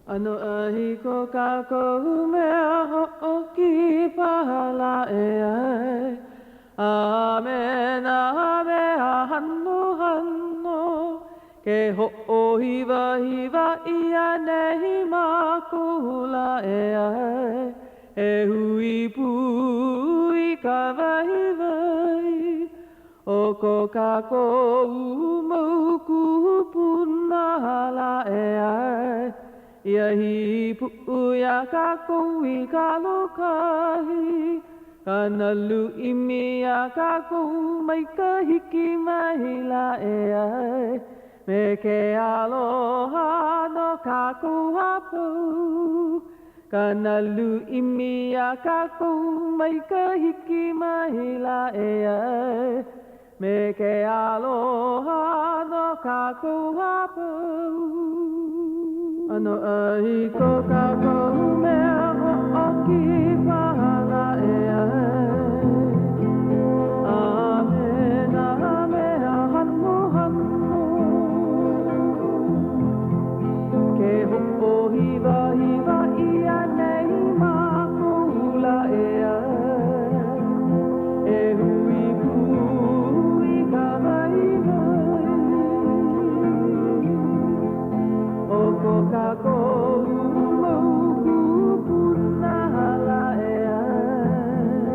ʻAnoʻai ko kākou mea hoʻokipa lā e ʻae, A me nā mea hanohano, Ke hoʻohiwahiwa ʻia nei mākou lā e ʻae, E hui pū i ka waiwai o ko kākou mau kūpuna lā e ʻae, Ia hīpuʻu iā kākou i ka lōkahi, Ka nalu ʻimi iā kākou mai ka hiki mai lā e ʻae, Me ke aloha no kākou a pau. Ka nalu ʻimi iā kākou mai ka hiki mai lā e ʻae, Me ke aloha no kākou a pau. ʻAnoʻai ko kākou mea hoʻokipa lā e ʻae, A me nā mea hanohano. Ke hoʻohiwahiwa ʻia nei mākou lā e ʻae, E hui pū i ka waiwai o ko kākou mau kūpuna lā e ʻae,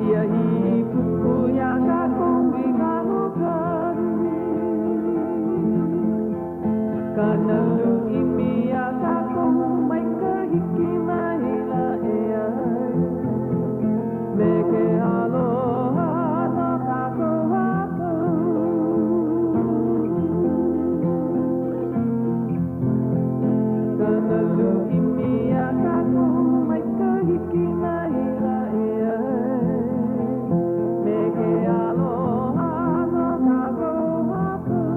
Ia hīpuʻu iā kākou i ka lōkahi. Ka nalu ʻimi iā kākou mai ka hiki mai lā e ʻae, Me ke aloha no kākou a pau. Ka nalu ʻimi iā kākou mai ka hiki mai lā e ʻae, Me ke aloha no kākou a pau.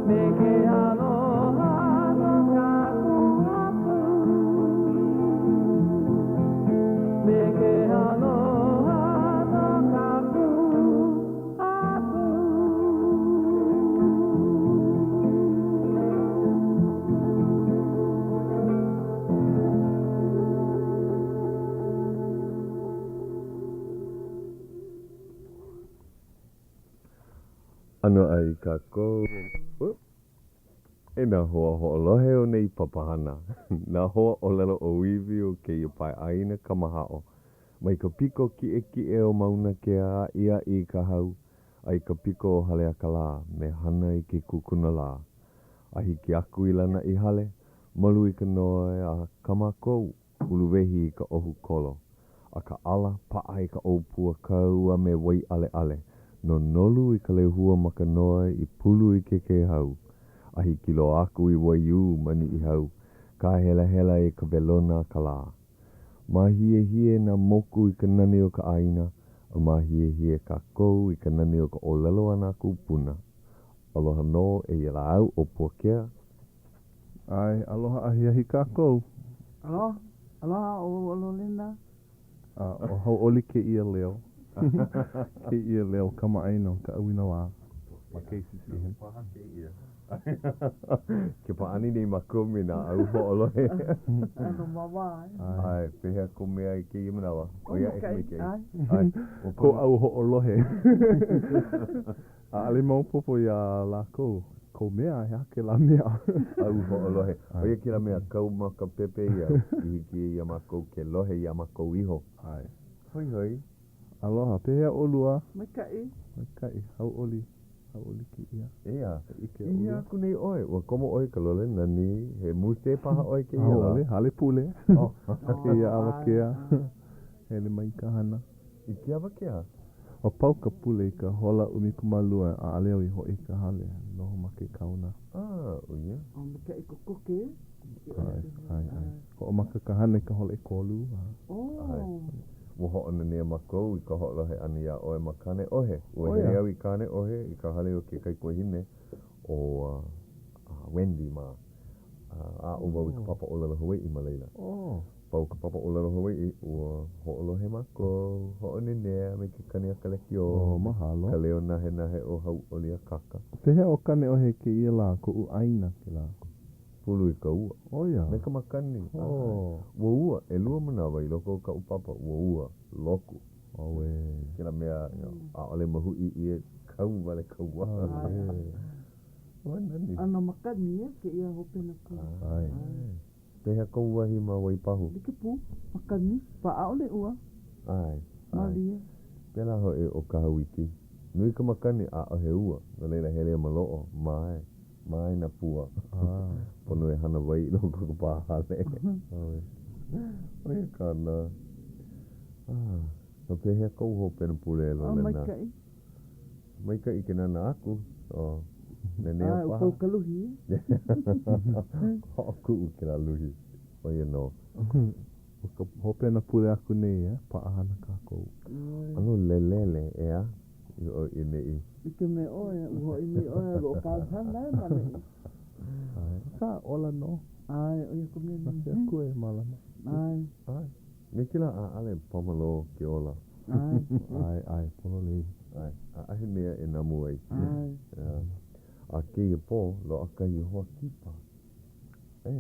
Me ke aloha no kākou a pau. Me ke aloha no kākou a pau. ʻAnoʻai kākou e nā hoa hoʻolohe o nei papahana, nā hoa ʻōlelo ʻōiwi o kēia pae ʻāina kamahaʻo, mai ka piko kiʻekiʻe o Mauna Kea a aʻiaʻi i ka hau, a i ka piko o Haleakalā me Hana i ke kukuna lā. A hiki aku i Lānaʻi Hale, malu i ka noe a kā mākou, Uluwehi i ka ʻohu kolo, a ka ʻala paʻa i ka ʻōpua kau a me Waiʻaleʻale, nonolu i ka lehua ma ka noe i pulu i ke kēhau, a hiki loa aku i Waiū ma Niʻihau, kāhelahela i ka welona a ka lā. Māhiehie nā moku i ka nani o ka ʻāina, a māhiehie kākou i ka nani o ka ʻōlelo a nā kūpuna. Aloha nō, eia lā au ʻo Puakea. ʻAe, aloha ahiahi kākou. Aloha, aloha ʻo Lolina. A ʻo Hauʻoli kēia leo. Kēia leo kamaʻāina o ka ʻauinalā ma KCCN. Paha kēia. Ke pāʻani nei mākou me nā au hoʻolohe. ʻAno wāwā, eh? ʻAe, pehea kou mea i kēia manawa? ʻO maikaʻi, ʻae. ʻAe. Ko au hoʻolohe. ʻAʻole maopopo iā lākou kou mea, he aha kēlā mea? Au hoʻolohe. ʻO ia kēlā mea kau ma ka pepeiao i hiki iā mākou ke lohe iā mākou iho. ʻAe. Hoihoi. Aloha, pehea ʻolua? Maikaʻi. Maikaʻi. Hauʻoli. Hauʻoli kēia. ʻEā. E ʻike I hea ʻolua. aku nei ʻoe? Ua komo ʻoe i ka lole nani, he muste paha ʻoe kēia lā? ʻAʻole, hale pule. Oh. Kēia awakea. Hele mai i ka hana. I ke awakea? Ua pau ka pule i ka hola 12, ʻaʻole au i hoʻi i ka hale, noho ma ke kaona. Ah, ʻo ia. ʻO maikaʻi kokoke. ʻAe, ʻae, ʻae. Hoʻomaka ka hana i ka hola ʻekolu, a. ʻAe. Ua hoʻonanea mākou i ka hoʻolohe ʻana iā ʻoe ma Kāneʻohe. Ua hele au i Kāneʻohe i ka hale o ke kaikuahine o Wendy mā. A aʻo wau i ka papa ʻōlelo Hawaiʻi ma laila. Pau ka papa ʻōlelo Hawaiʻi, ua hoʻolohe mākou, hoʻonenea me ke kani a ka lekiō, Oh, mahalo. ka leo nahenahe o Hauʻoli Akaka. Pehea ʻo Kaneʻohe kēia lā, koʻu ʻāina kēlā? Pulu i ka ua. ʻO ia. Me ka makani. Oh. Ua ua, ʻelua manawa i loko o kaʻu papa, ua ua, loku. ʻAuē. Kēlā mea, ʻaʻole mahuʻi ʻia, kau wale ka ua. ʻAuē. Ua nani. ʻAno makani e kēia hopena pule. ʻAe. Pehea kou wahi ma Waipahu? Like pū, makani, pa ʻaʻole ua. ʻAe, ʻae. Mālie. Pēlā hoʻi ʻo Kahauiki. Nui ka makani, ʻaʻohe ua, no laila hele a maloʻo, mae, mae nā pua. Pono e hana wai i loko o ka pā hale. ʻAuē. ʻO ia kāna. Ah, no pehea kou hopena pule e ʻO Lolena? maikaʻi. Maikaʻi ke nānā aku, oh, nenea ʻAe, ua paha. pau ka luhi e. Hoʻokuʻu kēlā luhi, ʻo ia nō. ʻO ka hopena pule aku nei, e, paʻahana kākou. ʻAno lelele, ʻeā, i ʻo i neʻi. Like me ʻoe, ua hoʻi mai ʻoe a loaʻa kāu hana e ma neʻi. ʻAe, akā, ola nō. ʻAe, ʻo ia ka mea Na nui. ke Akua e mālama. ʻAe. ʻAe. Me kēlā ʻaʻale pamalo ke ola. ʻAe. ʻAe, ʻae, pololei. ʻAe, ʻaʻahe mea e namu ai. ʻAe. ʻEā. A kēia pō, loaʻa kahi hoa kipa. E,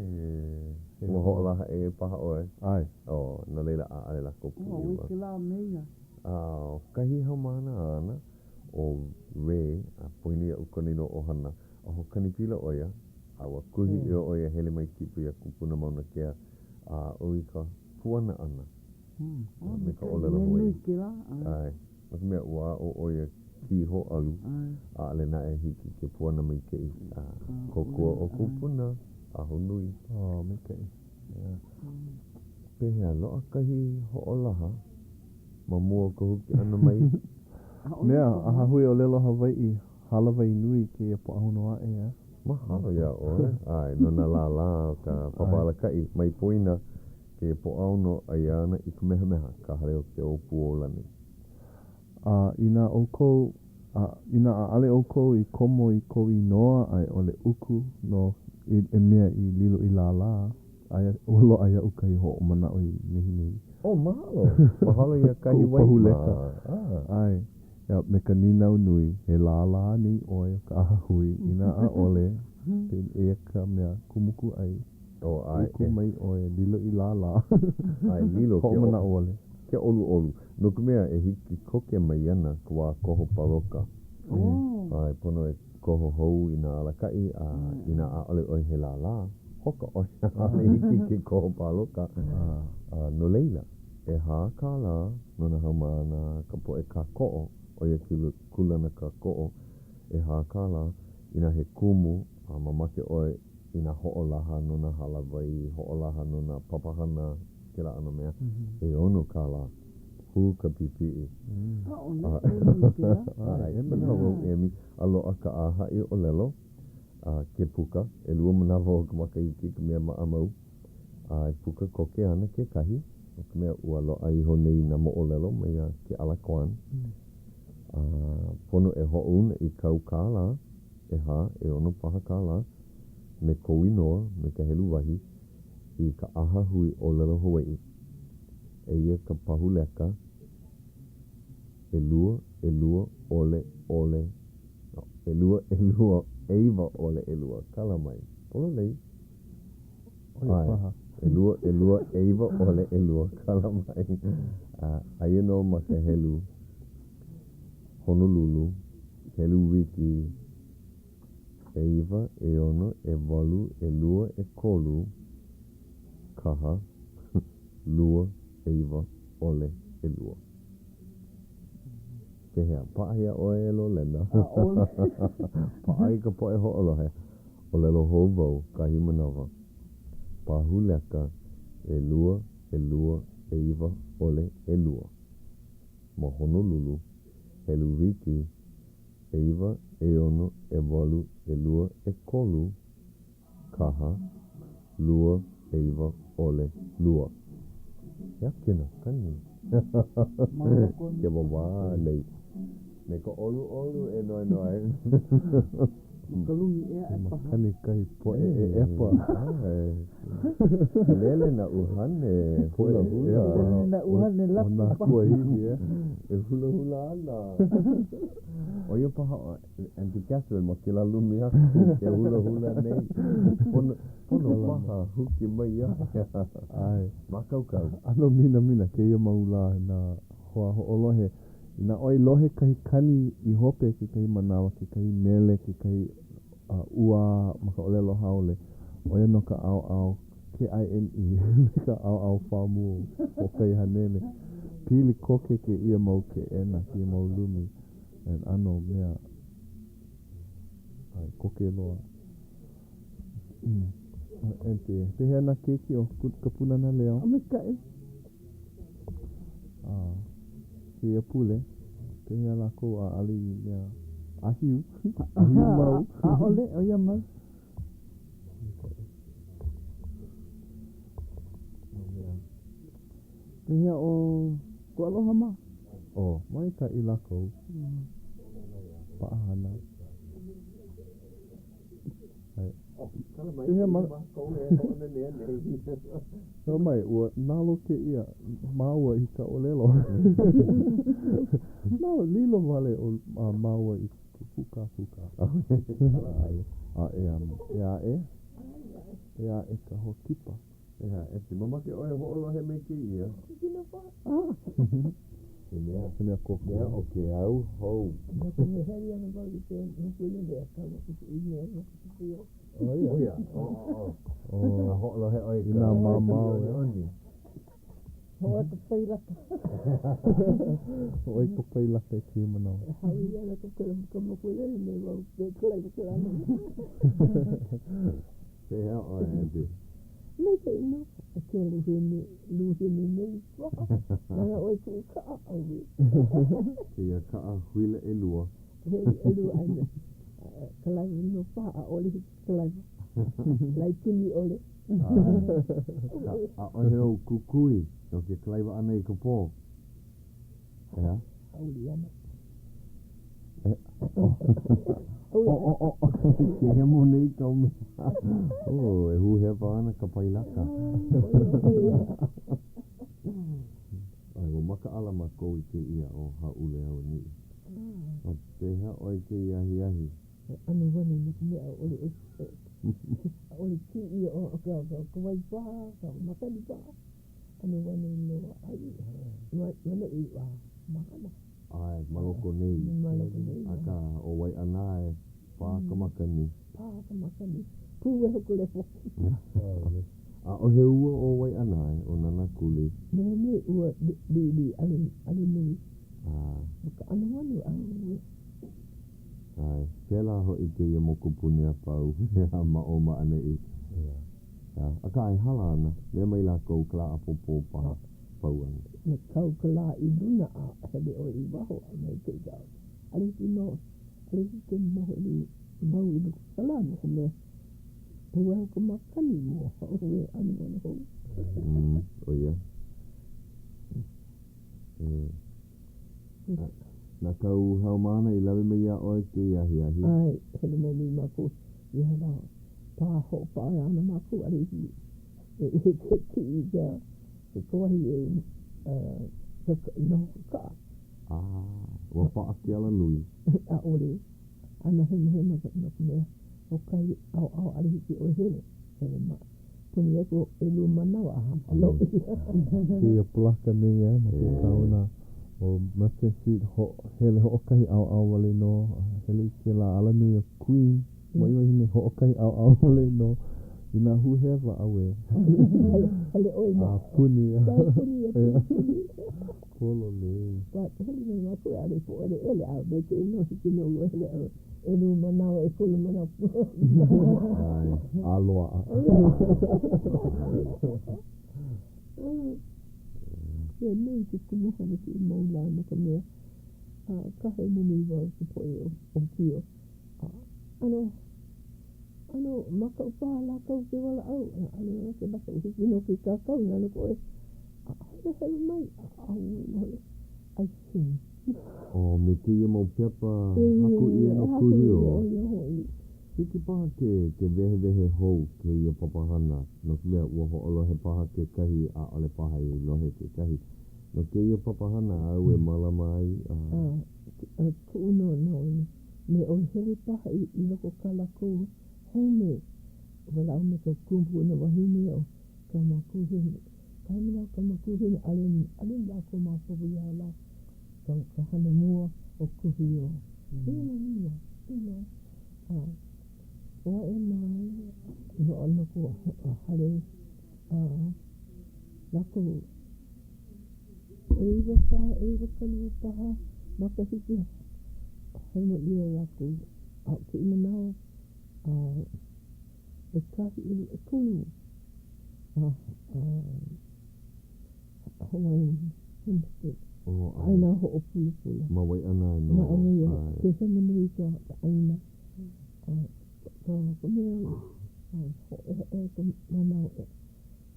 ua hoʻolaha ʻē paha ʻoe. ʻAe. Oh, no laila ʻaʻale lākou Ua ʻoi pūʻiwa. kēlā me ia. A ʻo kahi haumāna āna, ʻo Ray, a poina iaʻu kona inoa ʻohana, a hoʻokani pila ʻo ia, a ua kuhi ʻia ʻo ia hele mai kipa iā Kupuna Mauna Kea, a aʻo i ka puana ʻana me ka ʻōlelo Mea nui Hawaiʻi. kēlā, ʻae. ʻAe. No ka mea, ua aʻo ʻo ia kīhōʻalu, ʻaʻole naʻe hiki ke puana maikaʻi. A kōkua ʻo Kupuna, ahonui. Oh, maikaʻi. Yeah. Pehea, loaʻa kahi hoʻolaha ma mua o ka huki ʻana mai? Mea, ʻAhahui ʻōlelo Hawaiʻi, hālāwai nui kēia Pōʻaono aʻe, a. Mahalo iā ʻoe. ʻAe, no nā lālā o ka Papa Alakaʻi, mai poina kēia Pōʻaono aia ana i Kamehameha, ka hale o Keōpūolani. A inā ʻoukou, a inā ʻaʻole ʻoukou i komo i kou inoa a i ʻole uku no i e mea i lilo i lālā, aia ua loaʻa iaʻu kahi hoʻomanaʻo i nehinei. Oh, mahalo! Mahalo iā Koʻu Kahiwai pahu mā. leka. Ah. ʻAe. Ia, me ka nīnau nui, he lālā anei ʻoe o ka ʻahahui? Inā ʻaʻole, eia ka mea kumukūʻai. Oh, ʻae. Uku mai ʻoe, lilo i lālā. ʻAe, lilo ke Hoʻomanaʻo wale. Ke ʻoluʻolu. No ka mea, e hiki koke mai ana ka wā koho paloka. ʻAe, pono e koho hou i nā alakaʻi, a inā ʻaʻole ʻoe he lālā, hoka ʻoe, ʻaʻole hiki ke koho paloka. A no laila, ʻehā kālā no nā haumāna, ka poʻe kākoʻo, ʻo ia ke kūlana kākoʻo, ʻehā kālā, inā he kumu, a mamake ʻoe i nā hoʻolaha no nā hālāwai, hoʻolaha no nā papahana, kēlā ʻano mea, ʻeono kālā, hū ka pipiʻi. ʻAʻole emi kēlā. ʻAe, manaʻo wau emi, a loaʻa ka ʻāhaʻi ʻōlelo, a ke puka, ʻelua manawa o ka makahiki ka mea maʻamau, a e puka koke ana kekahi, no ka mea, ua loaʻa iho nei nā moʻolelo maiā Keʻala Kwan, a pono e hoʻouna i kāu kālā, ʻehā, ʻeono paha kālā, me kou inoa, me ka helu wahi, i ka ʻAhahui ʻŌlelo Hawaiʻi. Eia ka pahu leka, ʻelua, ʻelua, ʻole, ʻole, ʻelua, ʻelua, ʻeiwa, ʻole, ʻelua. Kala mai. Pololei. ʻAe. ʻElua, ʻelua, ʻeiwa, ʻole, ʻelua. Kala mai. A aia nō ma ka helu Honolulu, helu wiki, ʻeiwa, ʻeono, ʻewalu, ʻelua, ʻekolu, kaha, lua, ʻeiwa, ʻole, ʻelua. Pehea, paʻa iā ʻoe e Lolena? ʻAʻole. Paʻa i ka poʻe hoʻolohe. ʻŌlelo hou wau kahi manawa. Pahu leka, ʻelua, ʻelua, ʻeiwa, ʻole, ʻelua. Ma Honolulu, helu wiki, ʻeiwa, ʻeono, ʻewalu, ʻelua, ʻekolu, kaha, lua, ʻeiwa, ʻole, lua. He ake nā kani. Ke wawā nei. Me ka ʻoluʻolu e noenoe. Ma ka lumi ʻē aʻe paha. Makani kahi poʻe ʻeʻepa. ʻAe. Lele nā ʻuhane hulahula. Lele nā ʻuhane lapu O nā kuahiwi, e. E hulahula ana. ʻO ia paha ʻo Aunty Catherine ma kēlā lumi aku ke hulahula nei. Pono, pono paha huki mai iā ia. ʻAe. Mākaukau. ʻAno minamina kēia mau lā nā hoa hoʻolohe. Inā ʻoe lohe kahi kani i hope kekahi manawa, kekahi mele, kekahi ʻuā ma ka ʻōlelo haole, ʻo ia nō ka ʻaoʻao KINE me ka ʻaoʻao FAMU hoʻokahi hanele. Pili koke kēia mau keʻena, kēia mau lumi, and ʻano mea ʻae koke loa. Aunty, pehea nā keiki o ka Pūnana Leo? Maikaʻi. A kēia pule, pehea lākou ʻaʻole i mea ʻāhiu, ʻāhiu mau. ʻAʻole, ʻo ia mau. Pehea ʻo Kualoha mā? ʻO, maikaʻi lākou. Paʻahana. Pehea ma Kala mai, ua nalo kēia māua i ka ʻōlelo. Nalo, lilo wale ʻo māua i ka kūkākūkā. A e e aʻe, e aʻe ka hoa kipa. ʻEā, e mamake ʻoe e hoʻolohe me kēia. He mea, he mea kōkua. Mea o ke au hou. No ka mea hele ana wau i ke mokulele a kau aku kuʻu mea no ka pio. ʻO ia. ʻO ia. ʻO, ʻo, ʻo. A hoʻolohe ʻoe i nā mamao e. ʻOe ka pailaka. ʻOe ka pailaka i kēia manawa. E hāʻawi ana ka ka mokulele me wau me ka lai ke lana. Pehea ʻoe, Aunty? Maikaʻi nō. Ke luhini, luhini nei paha. Nānā ʻoe kuʻu kaʻa, ʻauē. Kēia kaʻa huila ʻelua. Huila ʻelua, ʻae me kalaiwa nō paha, ʻaʻole hiki ke kalaiwa. Laikini ʻole. ʻAʻohe ou kukui no ke kalaiwa ʻana i ka pō. ʻEā? Hāʻule ana. Oh, oh, oh, ke hemo nei kau mea. Oh, e hūhewa ana ka pailaka. ʻAe, ua makaʻala mākou i kēia ʻo hāʻule auaneʻi. A pehea ʻoe i kēia ahiahi? He ʻano wani no ka mea ʻaʻole e, ʻaʻole kī ʻia ʻo ka, ka, ka wai paha, ka makani paha. ʻAno wani loa ai ma ʻaneʻi ua mahana. ʻAe, ma loko nei. Ma loko nei. Akā, ʻo Waiʻanae, pā ka makani. Pā ka makani. Pūehu ka lepo. ʻAʻohe ua o Waiʻanae, ʻo Nānākuli. Nehinei ua liʻiliʻi, ʻaʻole nui. ʻAe. ʻO ka ʻano wani, ʻauē. ʻAe, pēlā hoʻi kēia mokupuni a pau ma ʻō ma ʻaneʻi. Akā, e hala ana, mea mai lākou ka lā ʻapōpō paha, pau ana. Me kau ka lā i luna a hele ʻoe i waho a maikaʻi ka ʻaʻole hiki nō, ʻaʻole hiki ke noho i mau i loko o ka lā no ka mea, puehu ka makani ua ʻauē ʻano hou. ʻO ia. E. Na kāu haumāna i lawe mai iā ʻoe kēia ahiahi. ʻAe, hele mai nei mākou i hala pā hoʻopaʻa ana mākou ʻaʻole hiki e ke kiʻi i ka ka wahi e noho ka kaʻa. A, ua paʻa ke alanui. ʻAʻole. ʻAno hemahema no ka mea, ʻo kahi ʻaoʻao ʻaʻole hiki ʻoe hele, hele ma. Puni aku ʻelua manawa a hālō ʻia. Kēia plaka nei a ma ke kaona ʻo Merchant Street ho, hele hoʻokahi ʻaoʻao wale nō, a hele i kēlā alanui o Queen, Mōʻī Wahine, hoʻokahi ʻaoʻao wale nō inā hūhewa, ʻauē. Hele, hele ʻoe ma. A puni. A puni, a puni, puni. Pololei. But hele nei mākou ʻaʻole pōʻeleʻele a maikaʻi nō hiki nō ua hele a ʻelua manawa, ʻekolu manawa. ʻAe, a loaʻa. He nui ke kumuhana kēia mau lā no ka mea, a kahe nui wau i ka poʻe ʻōpio. A ʻano, ʻano makaʻu paha lākou ke walaʻau, ʻaʻole mamake makaʻu hiki nō ke kākau nā loko ʻoe. A heluhelu mai, a ʻauē noho ai Oh, me kēia mau pepa haku ʻia no Kūhiō. ʻO ia hoʻi. Hiki paha ke ke wehewehe hou kēia papahana, no ka mea, ua hoʻolohe paha kekahi, ʻaʻole paha i lohe kekahi. No kēia papahana āu e mālama ai, a. A, kuʻu noʻonoʻo, me ʻoe hele paha i i loko kā lākou home, walaʻau me ka kupuna wahine o ka makuahine, kahi manawa ka makuahine, ʻaʻole, ʻaʻole lākou maopopo iā lā ka, ka hana mua o Kuhio. Mina, mina, you know. A ʻoe mai loaʻa no ko hale a lākou ʻeiwa paha, ʻeiwakālua paha makahiki hemo ʻia lākou a kēia manawa a ʻekahi ʻekolu a Hawaiian Homestead, ʻāina hoʻopulapula. Ma Waiʻanae nō. Ma ʻae, ke hemo nui ka ʻāina. A ka ka mea hōʻehaʻeha ka manaʻo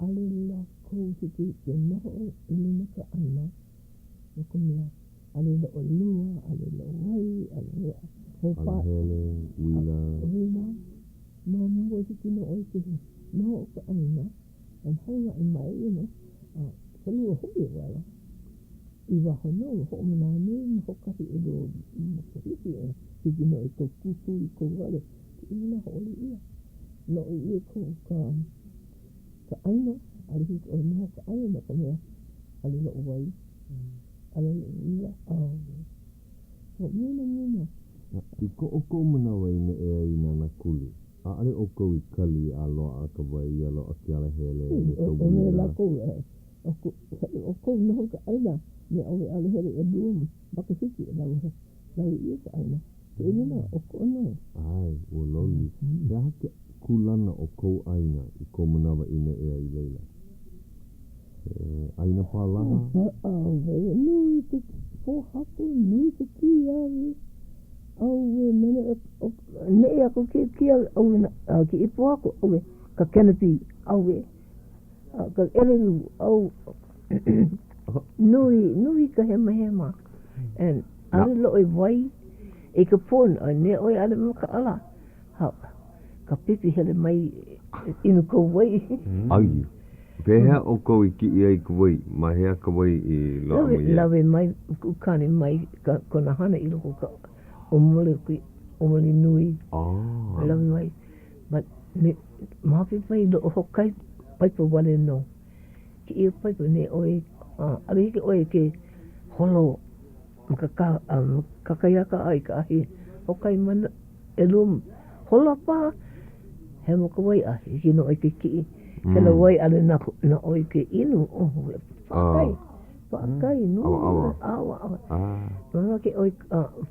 ʻaʻole lākou hiki ke noho i luna ka ʻāina no ka mea ʻaʻole loaʻa lua, ʻaʻole loaʻa wai, ʻaʻole loaʻa hoʻopā. Alahele, uila. Uila. Ma mua hiki nō ʻoe ke noho ka ʻāina. And haumaʻi mai, you know, a ka lua hoʻi well, i waho nō, ua hoʻomanawanui ma hoʻokahi ʻelua makahiki e hiki nō i kou kūkū i kou hale, kēia manawa hauʻoli ʻia. Loaʻa ʻia kou ka ka ʻāina, ʻaʻole hiki ʻoe noho ka ʻāina no ka mea, ʻaʻole loaʻa wai, ʻaʻole loaʻa uila, oh. So, mina, mina. I ko ʻoukou manawa i neʻe ai i Nānākuli, ʻaʻole ʻoukou i kali a loaʻa ka wai a loaʻa ke alahele me ka ʻO me uila. lākou, ʻo kou noho i ka ʻāina, me ʻawe ʻaʻole hele ʻelua makahiki e lawe lawe ʻia ka ʻāina. Kēia manawa, ʻokoʻa nō. ʻAe, ua loli. He aha ke kūlana o kou ʻāina i kou manawa i neʻe ai i laila? He ʻāina pālaha? ʻAuwe, nui ke pōhaku, nui ke kiawe. ʻAuwe, nana, neʻe aku ke kiawe, ʻauwe, kēia pōhaku, ʻauwe, ka canopy, ʻauwe, ka ʻelelu, ʻau, nui, nui ka hemahema. And ʻaʻole loaʻa wai i ka pō, ne ʻoe ʻaʻole makaʻala. Ha, ka pipi hele mai inu kou wai. Ai, pehea ʻoukou i kiʻi ai ka wai? Ma hea ka wai i loaʻa mai ai? Lawe mai kuʻu kāne mai kona hana i loko o ka ʻōmole, ʻōmole nui. Ah. Lawe mai, ma, me, ma hope mai loaʻa hoʻokahi paipa wale nō. Kēia paipa nei ʻoe, ʻaʻole hiki ʻoe ke holo ma ka kakahiaka a i ka ahi hoʻokahi mana ʻelua hola paha hemo ka wai a hiki nō ʻoe ke kiʻi kēlā wai ʻaʻole na na ʻoe ke inu oh paʻakai paʻakai nui ʻawaʻawa mamake ʻoe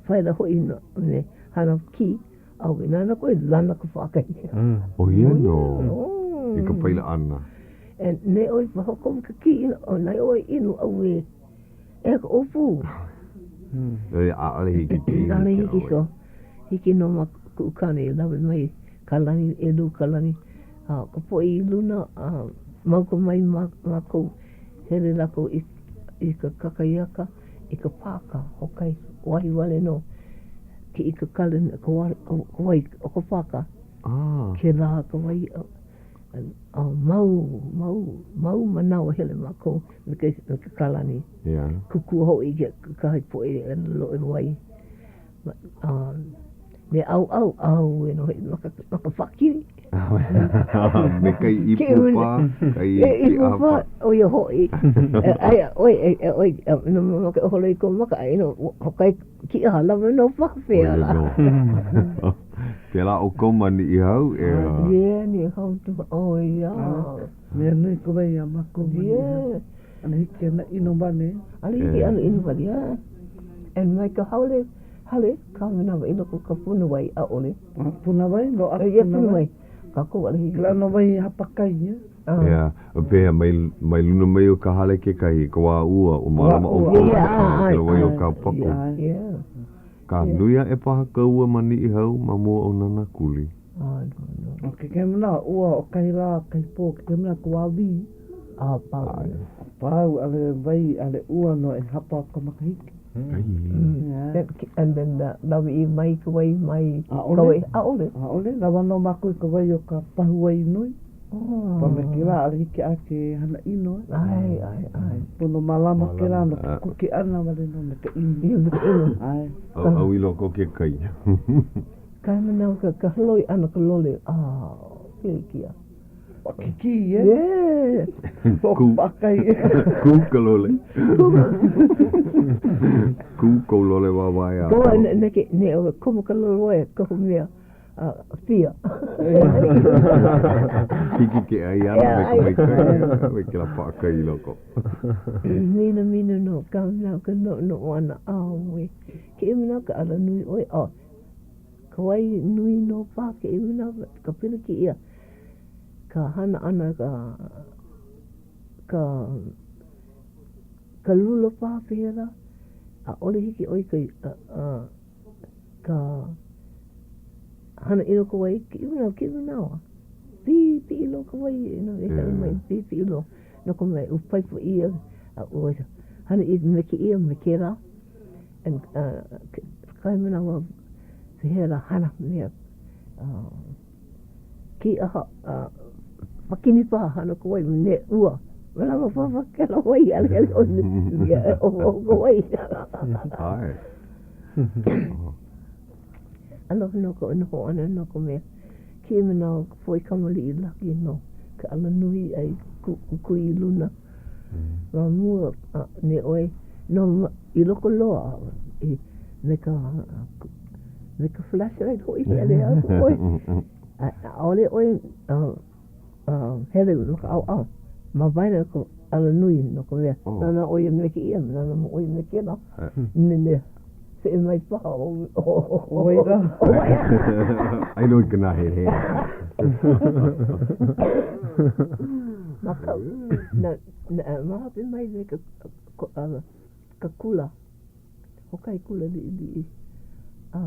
paila hoʻi me hana kī ʻawe nānā koe lana ka paʻakai ʻo ia nō i ka paila ʻana e ne ʻoe hoʻokomo ka kī ʻo nā ʻoe inu ʻauē E ka ʻōpū. ʻAʻole hiki ke inu ʻAʻole hiki so. Hiki nō ma kuʻu kāne e lawe mai kalani, ʻelua kalani. A ka poʻe i luna, a mauka mai mākou, hele lākou i, i ka kakahiaka, i ka pāka, hoʻokahi wahi wale nō. Kiʻi ka kalani, ka wai o ka pāka. Ah. Kēlā ka wai. A mau, mau, mau manawa hele mākou me ke, me ke kalani. Yeah. Kūkua hoʻi i kekahi poʻe e loaʻa wai. A me ʻauʻau, ʻauwe nō hoʻi ma ka, ma ka pākili. me ka ipu paha, ka ipu paha, ʻo ia hoʻi. Aia ʻoe, e ʻoe, no mamake e holo i kou maka, a no, hoʻokahi kīʻaha lawe nō paha pēia lā. Pēlā ʻoukou ma Niʻihau, ʻeā? Yeah, Niʻihau tu, oh yeah. Mea nui ka wai iā mākou ma Niʻihau. ʻAʻole hiki ke ana ʻino wale. ʻAʻole hiki ʻano ʻino wale, yeah. And mai ka haole, hale, ka manawa i loko ka punawai, ʻaʻole. Punawai, loaʻa ka Yeah, punawai. Kākou ʻaʻole hiki. Kēlā ʻano wai hapakai, yeah. Yeah, pehea, mai, mai luna mai o ka hale kekahi, i ka wā ua, ua mālama ʻoukou i ka wai o ka pako. Yeah. Ka nui aʻe paha ka ua ma Niʻihau ma mua o Nānākuli. ʻO kekahi manawa, ua o kahi lā, kahi pō, kekahi manawa ka wā wī. A pau. A pau, ʻaʻole wai, ʻaʻole ua no e hapa o ka makahiki. And then lawe ʻia mai ka wai mai ʻAʻole. ka wai. ʻAʻole. ʻAʻole, lawa nō mākou i ka wai o ka pahu wai nui. Oh. Pa me kēlā, ʻaʻole hiki a ke hana ʻino. Eh. ʻAe, ʻae, ʻae. Pono mālama kēlā no ke kuke ʻana wale nō me ka inu. Ia me ka inu. ʻAe. ʻAuʻau i loko o ke kai. Kahi manawa ka, ka holoi ʻana ka lole, ah, pilikia. Paʻakikī, eh? Yeah. Hoʻopaʻakai. Kū ka lole. Kū kou lole wāwae a. Koa ne, ne, ke, ne, o, komo ka lole oe, kohu mea, uh, pia. Hiki ke ʻai ʻana me ka maikaʻi, me kēlā paʻakai i loko. Mina mina no ka mea ka noʻonoʻo ʻana, ʻAuē, kēia manawa ka alanui ʻoe, oh, Ka wai nui nō paha kēia manawa ka pilikia ka hana ʻana ka ka ka lula paha pehea lā ʻaʻole hiki ʻoe ka ka hana ʻino ka wai kēia manawa kēia manawa pipiʻi loa ka wai e hele mai pipiʻi loa no ka mea ua paipa ʻia a ua hana ʻia me kēia me kēlā. And kahi manawa pehea lā hana mea kīʻaha pakini paha hana ka wai me ua manawa paha kēlā wai ʻaʻole hele ʻoe me ohoʻoho ka wai. ʻAe. Aloha nō koʻu noho ʻana no ka mea kēia manawa ka poʻe kamaliʻi laki no ke alanui a i kukui i luna. Ma mua ne ʻoe no i loko loa i me ka me ka flashlight hoʻi hele aku ʻoe. ʻAʻole ʻoe hele ma ka ʻaoʻao ma waena o ka alanui no ka mea nānā ʻoe me kēia nānā ʻoe me kēlā me Feʻe mai paha ʻo wai lā. ʻAi nō i ka nāhelehele. Makaʻu, na, na, ma hope mai me ka, ka kula, hoʻokahi kula liʻiliʻi, a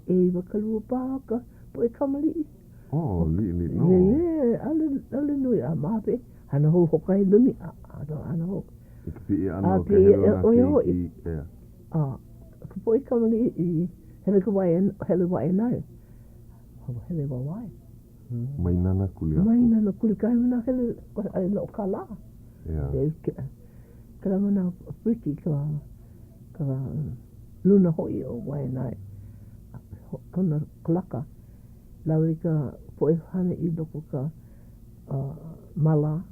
ʻeiwakalua paha ka poʻe kamaliʻi. Oh, liʻiliʻi nō. Yeah, ʻaʻole, ʻaʻole nui, a ma hope, hana hou hoʻokahi lumi, a hana hou. I ka piʻi ʻana o ka helu o nā keiki, ʻeā. A ka poʻe kamaliʻi i hele ka wae, hele Waiʻanae, hele wāwae. Mai Nānākuli aku. Mai Nānākuli, kahi manawa hele ʻaʻole loaʻa kālā. ʻEā. Kēlā manawa Ricky ka, ka luna hoʻi o Waiʻanae, kona kalaka, lawe i ka poʻe hana i loko ka māla,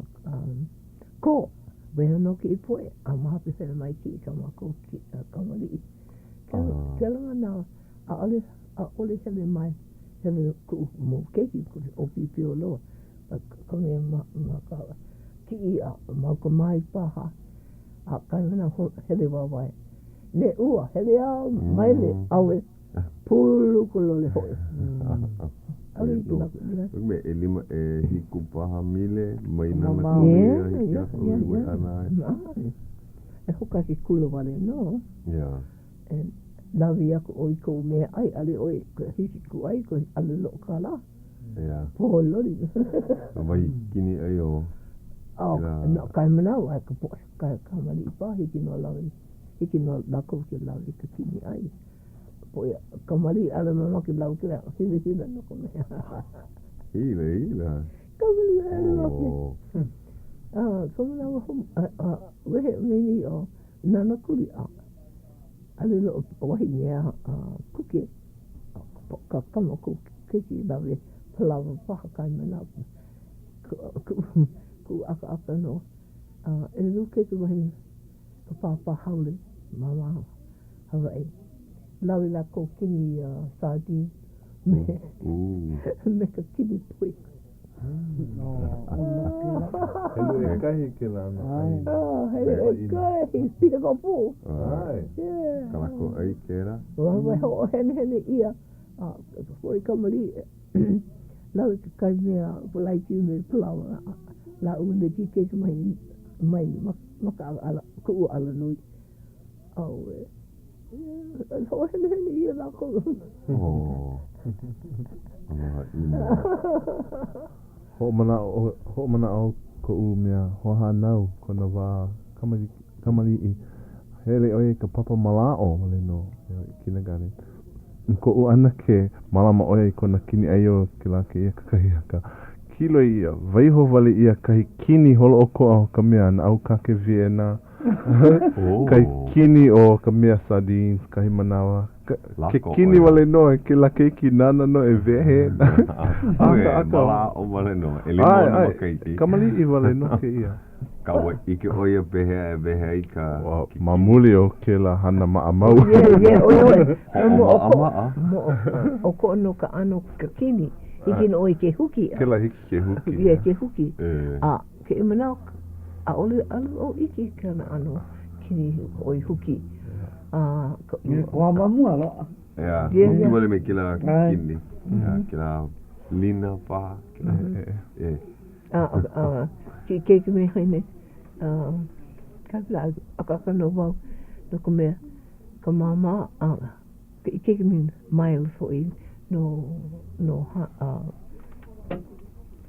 Kō, wehe nō kēia poʻe, a ma hope hele mai kēia i kā mākou kamaliʻi. Kēlā manawa, ʻaʻole, ʻaʻole hele mai, hele kuʻu mau keiki, ʻōpiopio loa, ka mea ma, ma ka kiʻi a ma ka mae paha, a kahi manawa hele wāwae. Ne ua, hele a maile, ʻawe. Pūlulu ka lole hoʻi. ʻAʻole hiki lākou ʻia. Me ʻelima, ʻehiku paha mile mai Nānākuli a hiki aku i Waiʻanae. ʻAe. E hoʻokahi kula wale nō. Yeah. E lawe aku ʻoe i kou meaʻai, ʻaʻole ʻoe hiki kūʻai, ʻaʻole loaʻa kālā. Yeah. Pōloli. Wahi kini ʻai o. Oh, no, kahi manawa, ka poʻe kamaliʻi paha hiki nō lawe, hiki nō lākou ke lawe i ka kini ʻai. Poʻe kamaliʻi ʻaʻole mamake lawe kēlā hilahila no ka mea. Hilahila? Kamaliʻi ʻaʻole mamake. A ka manawa wehe mai nei ʻo Nānākuli a ʻaʻole loaʻa wahi mea kuke ka kama kuʻu keiki lawe palaoa paha kahi manawa kuʻu ʻakaʻaka nō. A ʻelua keiki wahine ka pāpā haole māmā Hawaiʻi. Lawe lākou kini sardine me, me ka kini poi. Helu ʻekahi kēlā no ʻai. Oh, helu ʻekahi, piha ka pō. ʻAe. Kā lākou ʻai kēlā. Ua hoʻohenehene ʻia a poʻe kamaliʻi lawe kekahi mea palaiti me palaoa lāʻau me ke keiki mai mai ma ka ala kuʻu alanui. ʻAuē. Hoʻohenehene ʻia lākou. Oh. Aloha ʻino. Hoʻomanaʻo, hoʻomanaʻo koʻu mea hoahānau kona wā kamaliʻi. Hele ʻo ia i ka papa mālaaʻo wale nō, i kindergarten. Koʻu ʻanakē, mālama ʻo ia i kona kini ʻai o kēlā kēia kakahiaka. Kīloi ʻia, waiho wale ʻia kahi kini holoʻokoʻa o ka mea ʻaukake Vienna, kahi kini o ka mea sardines, kahi manawa. Ke kini wale nō e kēlā keiki nāna nō e wehe. Aka, aka. Mālaaʻo wale nō, ʻelima ona makahiki. Kamaliʻi wale nō kēia. Ka ua ʻike ʻo ia pehea e wehe ai ka kikini. Ma muli o kēlā hana maʻamau. Yeah, yeah, ʻo ia ʻoe. Hoʻomaʻamaʻa. ʻOkoʻa nō ka ʻano ka kini. Hiki nō ʻoe ke huki. Kēlā hiki ke huki. Yeah, ke huki. A kēia manawa, ʻaʻole ʻaʻole wau ʻike i kēlā ʻano kini ʻoi huki. A ka. Wā ma mua loaʻa. Yeah, huki wale me kēlā kini. Yeah, kēlā lina paha. Kēlā, e. A, a, ke keiki me haine, a, ka la, akaka nō wau, no ka mea, ka māmā, a, ke keiki me Miles hoʻi no, no ha, a,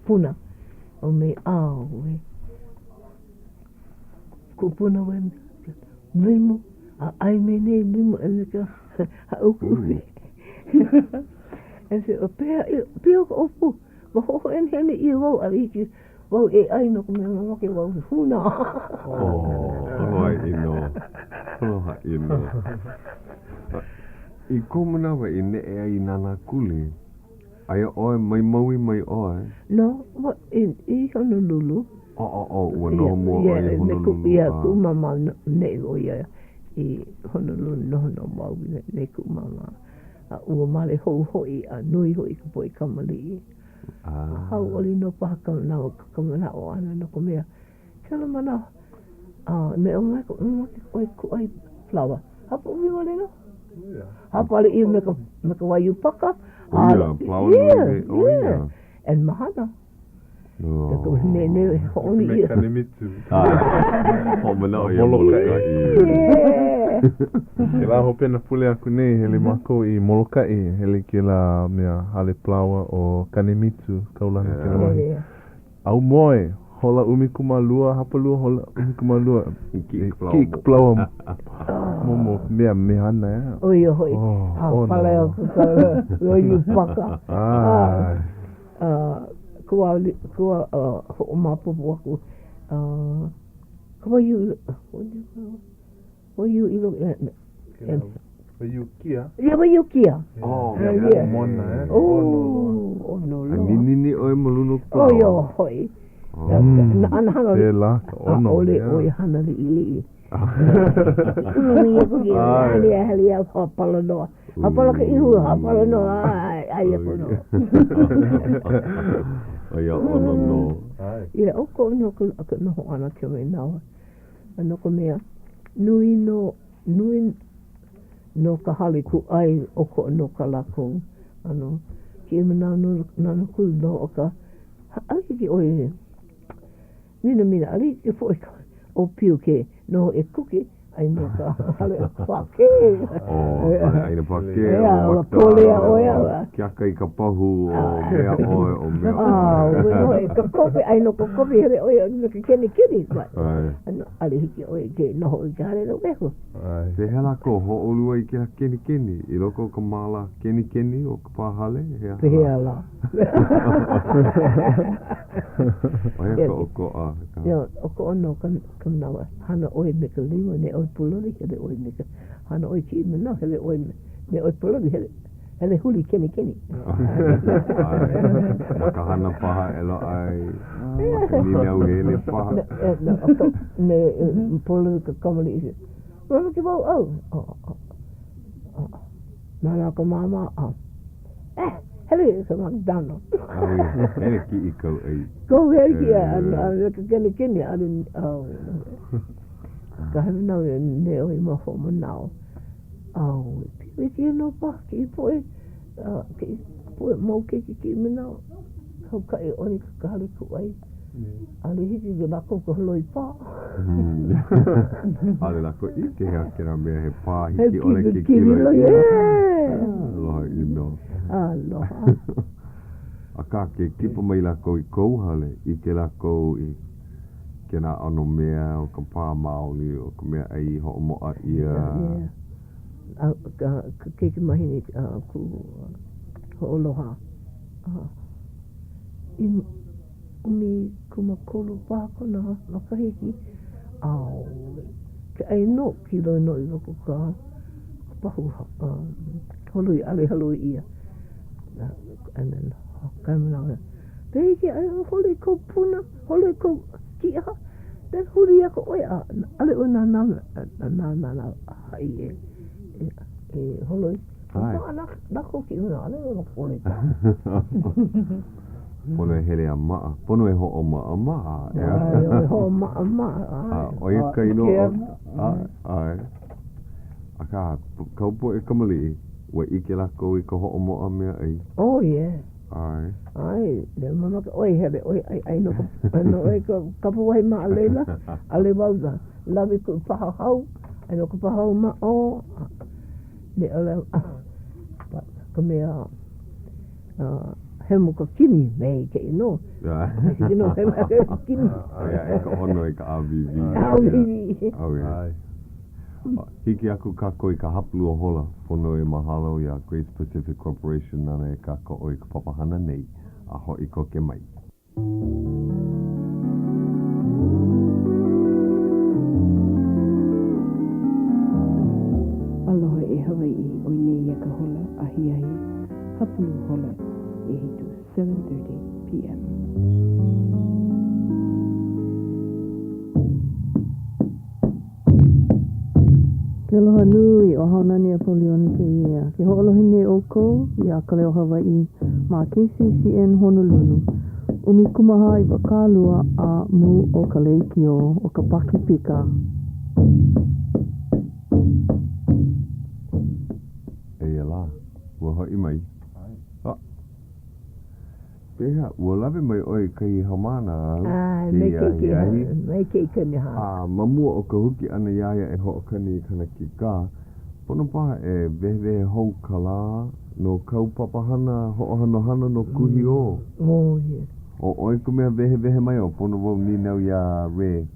Puna, o me ʻAwe. Kupuna we limu, a ʻai me nei limu e me ka haʻuki. E se, o pehea, pehea ka ʻōpū? Ua hoʻohenehene ʻia wau ʻaʻole hiki wau e ʻai no ka mea mamake wau e hūnā. Oh, aloha ʻino. Aloha ʻino. I kou manawa i neʻe ai i Nānākuli, aia ʻoe mai Maui mai ʻoe? No, ua, i, i Honolulu. Oh, oh, oh, ua noho mua ʻoe i Honolulu. Yeah, kuʻu māmā neʻe ʻo ia i Honolulu, noho no Maui me kuʻu māmā. A ua male hou hoʻi a nui hoʻi ka poʻe kamaliʻi. A hauʻoli nō paha ka manawa, ka manaʻo ʻana no ka mea, kēlā manawa, a me ʻo mamake ʻoe kūʻai palaoa, hapaʻumi wale nō. Hāpale ʻia me ka, me ka waiū paka. ʻO ia, palaoa nui, ʻo ia. And mahana. Ne, ne, hoʻoni ʻia. Me Kanemitsu. Hoʻomanaʻo iā Molokaʻi. Kēlā hopena pule aku nei, hele mākou i Molokaʻi, hele i kēlā mea hale palaoa ʻo Kanemitsu, kaulana kēlā wahi. Aumoe, hola 12, hapalua hola 12. Kiʻi ka palaoa. Kiʻi ka palaoa momo mea mehana ea. ʻO ia hoʻi, hāpale aku ka waiū paka. Kua, kua hoʻomaopopo aku ka waiū, waiū i loko, Waiū kia. Ia waiū kia. Oh, yeah. Mona, eh? Oh, ʻono loa. A ninini ʻoe ma luna o ka palaoa. ʻO ia hoʻi. Mm. Na, hana, Pēlā ka ʻono. ʻAʻole ʻoe hana liʻiliʻi. Ui, aku ke hele a hele a hāpala loa. Hāpala ka ihu, hāpala nō, ʻai aku nō. ʻO ia ʻono nō. Ia, ʻokoʻa nō ka noho ʻana kēia manawa. A no ka mea, nui nō, nui nō ka hale kūʻai ʻokoʻa nō kā lākou ʻano. Kēia manawa no Nānākuli nō ʻo ka ʻaʻole hiki ʻoe Minamina, ʻaʻole hiki i ka poʻe ʻōpio ke noho e kuke, ʻai no ka hale pākē. Oh, hale ʻaina pākē, o Polea ʻoe a. Keaka i ka pahu, o mea ʻoe, o mea ʻoe. Ah, ua noho e ka kope, ʻai no ka kope, hele ʻoe me ke kenikeni. ʻAʻole hiki ʻoe ke noho i ka hale wehu. Pehea lākou hōʻolu ai i kēlā kenikeni i loko o ka māla kenikeni o ka pā hale? He aha lā? Pehea lā? ʻO ia ka ʻokoʻa. Ia, ʻokoʻa nō ka ka manawa. Hana ʻoe me ka lima, ne ʻoe pōloli, hele ʻoe me ka hana ʻoe kēia manawa, hele ʻoe me, ne ʻoe pōloli, hele, hele huli kenikeni. ʻAe. Ma ka hana paha e loaʻa ai, ma ka nīnau hele paha. Ne, ne, pōloli ka kamaliʻi. Mamake wau au. Nānā ka māmā, eh, hele i ka McDonald. Hele kiʻi kou ʻai. Kou hele kiʻi a me ka kenikeni, ʻaʻole, ka hana nau ne ʻoe ma hoʻomanaʻo. Au, pilikia nō paha kēia poʻe, kēia poʻe mau keiki kēia manawa, kaukaʻi ʻole ka hale kūʻai. ʻAʻole hiki iā lākou ka holoi pā. ʻAʻole lākou ʻike he aha kēlā mea he pā hiki ʻole ke kiloi ʻia. Aloha ʻino. Aloha. Akā, ke kipa mai lākou i kou hale, ʻike lākou i. kēnā ʻano mea, ʻo ka pā maoli, ʻo ka mea ʻai i hoʻomoʻa ʻia. Yeah. A ka keikimahine a kuʻu hoʻoloha a i 13 paha kona makahiki, ʻaʻole. Ke ʻai nō, kiloi nō i loko o ka pahu holoi, ʻaʻole holoi ʻia. And then, kahi manawa, pehea ke ʻai, holoi kou puna, holoi kou kīʻaha, then huli aku ʻoe a ʻaʻole ʻoe nānā, nānā haʻi e holoi. Maʻa lākou kēia manawa, ʻaʻole nō holoi paha. Pono e hele a maʻa. Pono e hoʻomaʻamaʻa, ʻeā? ʻAe, hoʻomaʻamaʻa, ʻae. A ʻo ia ka inoa o, ʻae. Akā, kāu poʻe kamaliʻi, ua ʻike lākou i ka hoʻomoʻa meaʻai? Oh, yeah. ʻAe. ʻAe, leo mamake ʻoe, hele ʻoe ʻai ʻai no ka, no ʻoe ka kapuahi ma laila, ʻaʻole wau lawe kuʻu paha hau, ʻai no ka paha hau ma ʻō, ne ʻole, ka mea, hemo ka kini, maikaʻi nō. Hiki nō hemo ka kini. ʻOia, e ka ʻono i ka ʻāwīwī. ʻĀwīwī. ʻAe. Hiki aku kākou i ka hapalua hola, pono e mahalo iā Grace Pacific Corporation nāna e kākoʻo i ka papahana nei, a hoʻi koke mai. Aloha e Hawaiʻi, ʻoi nei ia ka hola ahiahi hapalua hola ʻehiku, 7:30 PM. Ke aloha nui, ʻo Haunani Apoliona kēia. Ke hoʻolohe nei ʻoukou iā Ka Leo Hawaiʻi ma KCCN Honolulu, 14 20 a mū o ka lekiō o ka Pakipika. Eia lā, ua hoʻi mai. ʻAe. Pehea, ua lawe mai ʻoe i kahi haumāna āu, kēia ahiahi? A ma mua o ka huki ʻana iā ia e hoʻokani i kāna kīkā, pono paha e wehewehe hou ka lā no kāu papahana hoʻohanohano no Kuhiō. ʻO ʻoe ka mea wehewehe mai, o pono wau nīnau iā Ray.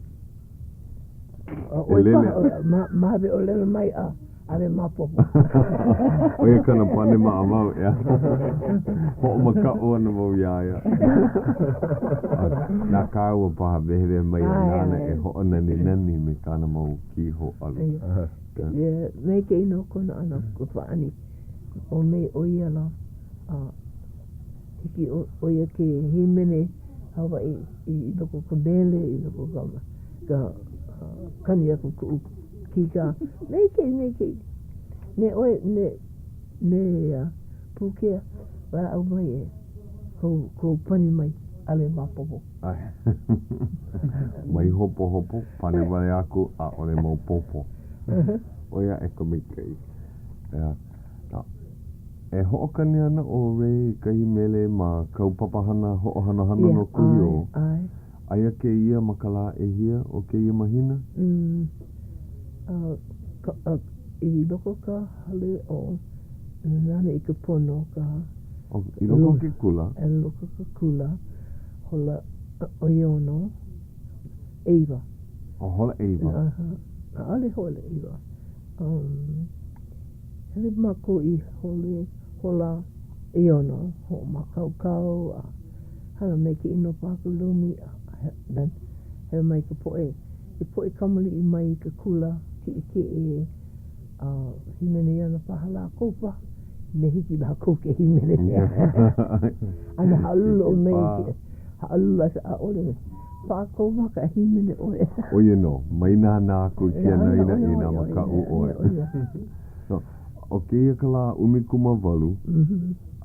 ʻO ʻoe paha, ma ʻōlelo mai a ʻaʻole maopopo. ʻO ia kona pane maʻamau, ʻeā. Hoʻomakaʻu ana wau iā ia. Na kāua paha wehewehe mai a nāna e hoʻonaninani me kāna mau kī hōʻalu. Maikaʻi nō kona ʻano pāʻani. ʻO me ʻo ia lā, a hiki ʻo ia ke hīmeni Hawaiʻi i loko o ka mele, i loko o ka kani aku kuʻu kīkā, maikaʻi, maikaʻi. Ne ʻoe, ne, ne Pūkea, walaʻau mai e kou, kou pani mai, ʻaʻole maopopo. Mai hopohopo, pane wale aku, ʻaʻole maopopo. ʻOi aʻe ka maikaʻi. ʻEā. E hoʻokani ana ʻo Ray i kahi mele ma kāu papahana hoʻohanohano no Kuhiō. ʻAe. Aia kēia ma ka lā ʻehia o kēia mahina? I loko o ka hale o Nana i ka Pono ka. I loko o ke kula. I loko o ke kula, hola ʻeono, ʻeiwa. O hola ʻeiwa. ʻAʻole hola ʻeiwa. Hele mākou i hole hola ʻeono, hoʻomākaukau a hana maikaʻi nō paha ka lumi a then hele mai ka poʻe, ka poʻe kamaliʻi mai ka kula kiʻekiʻe a hīmeni ana paha lākou paha, me hiki lākou ke hīmeni. ʻAno haʻalulu ʻo Mei, haʻalulu a ʻaʻole paʻa kou maka e hīmeni ʻoe. ʻO ia nō, mai nānā aku i ke anaina inā makaʻu ʻoe. No, ʻo kēia ka lā 18,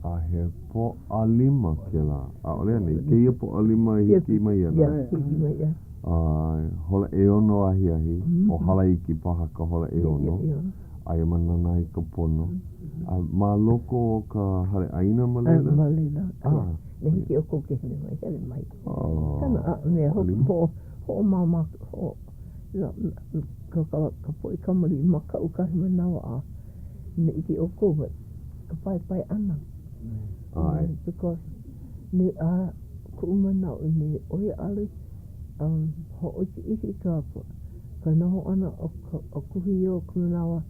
a he Pōʻalima kēlā. ʻAʻole anei? Kēia Pōʻalima e hiki mai ana. A hola ʻeono ahiahi, o hala iki paha ka hola ʻeono, aia ma Nana i ka Pono. A ma loko o ka hale ʻaina ma laila? Ma laila. Ah. Me hiki ʻoukou ke hele mai, hele mai. Kana a mea hoʻomāmā, hoʻo, ka, ka, ka poʻe kamaliʻi makaʻu kahi manawa a me ʻike ʻoukou but ka paepae ʻana. ʻAe. Because me a kuʻu manaʻo ne ʻoe ʻaʻole. Um, hōʻikeʻike ka, ka noho ʻana o, ka, o Kuhio ka manawa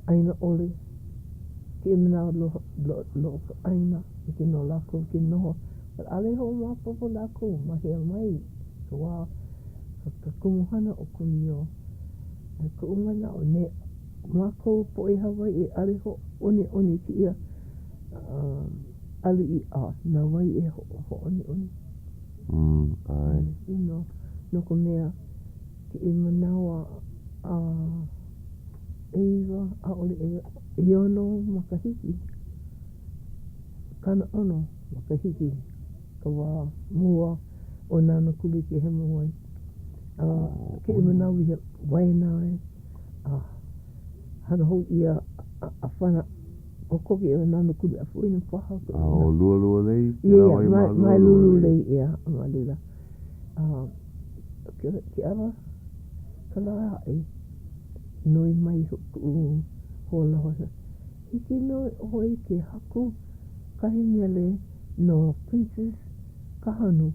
ʻāina ʻole. Kēia manawa lo, lo, loaʻa ka ʻāina, hiki nō lākou ke noho. But ʻaʻole hoʻomaopopo lākou ma hea mai ka wā ka, ka kumuhana o Kuhio. A koʻu manaʻo, ne mākou poʻe Hawaiʻi ʻaʻole hōʻoniʻoni kēia um, aliʻi a na wai e hōʻoniʻoni? Mm, ʻae. You know, no ka mea, kēia manawa a ʻeiwa, ʻaʻole ʻeiwa, ʻeono makahiki, 60 makahiki ka wā mua o Nānākuli ke hemo ai. A kēia manawa i waena ai, a hana hou ʻia a whana kokoke ʻo Nānākuli a poina paha. A ʻo Lualualei? Kēlā wahi ma Lualualei. Yeah, ma laila. A ke, ke ala ka lā aʻe, noi mai kuʻu hoaloha, hiki nō ʻoe ke haku kahi mele no Princess Kahanu.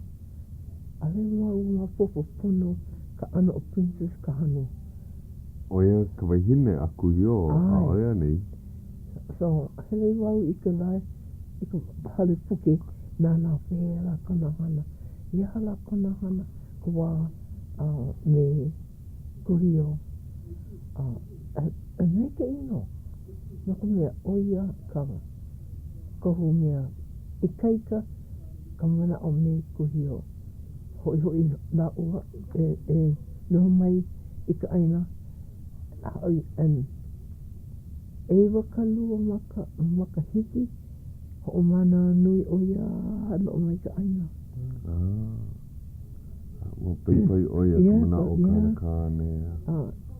ʻAʻole wau maopopo pono ka ʻano o Princess Kahanu. ʻO ia ka wahine a Kuhio, ʻaʻole anei? So, hele wau i ka lae, i ka hale puke, nānā pehea lā kona hana. I aha lā kona hana ka wā a me Kuhio. A e maikaʻi nō, no ka mea, ʻo ia ka kohu mea ikaika ka manaʻo me Kuhio. Hoʻihoʻi lāua e noho mai i ka ʻāina and 22 makahiki hoʻomana nui ʻo ia a loaʻa mai ka ʻāina. Ah, ua paipai ʻo ia ka manaʻo o kāna kāne. A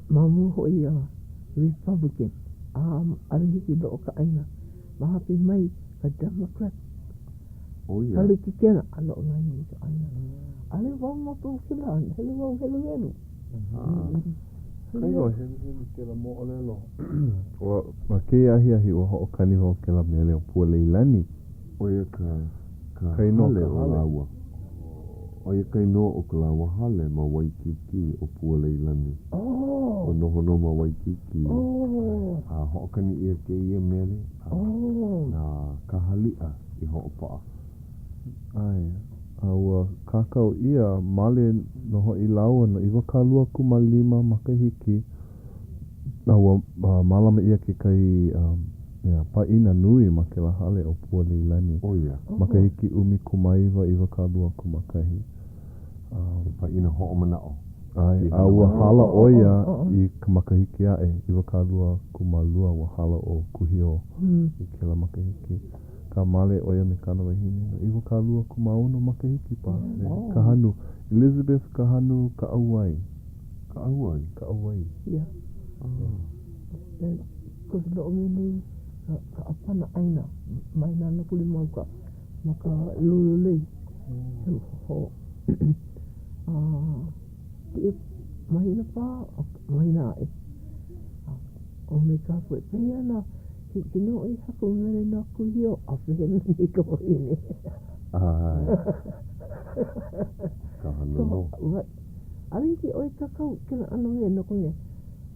ma mua hoʻi ia Republican, a ʻaʻole hiki loaʻa ka ʻāina. Ma hope mai ka Democrat. ʻO ia. Pelekikena a loaʻa mai nei ka ʻāina. ʻAʻole wau maopopo kēlā, hele wau heluhelu. Kailo heluhelu kēlā moʻolelo. Ua, ma kēia ahiahi ua hoʻokani wau kēlā mele o Pualeilani. ʻO ia ka, ka Ka inoa hale ka o hale. lāua. ʻO ia ka inoa o ko lāua hale ma Waikīkī, ʻo Pualeilani. Oh! Ua noho nō ma Waikīkī. Oh! A hoʻokani ʻia kēia mele a Oh! na ka haliʻa i hoʻopaʻa. ʻAe, a ua kākau ʻia, male nō hoʻi lāua no 25 makahiki, a ua mālama ʻia kekahi mea pāʻina nui ma kēlā hale ʻo Pualeilani. ʻO ia. Makahiki 19 21. He pāʻina hoʻomanaʻo. ʻAe, a ua hala ʻo ia i ka makahiki aʻe, 22, ua hala ʻo Kuhio i kēlā makahiki. Ka male ʻo ia me kāna wahine no 26 makahiki paha, me Kahanu, Elizabeth Kahanu Kaʻauwai. Kaʻauwai? Kaʻauwai. Yeah. Cause loaʻa mai nei ka ka ʻāpana ʻāina mai Nānākuli mauka ma ka Lululei. Ho a kēia mahina paha mahina aʻe. ʻO me ka poʻe pehea nā hiki nō i haku mele no Kuhio a pehea mai nei ka wahine. ʻAe. Ka hana nō. So, ʻaʻole hiki ʻoe kākau kēlā ʻano mea no ka mea,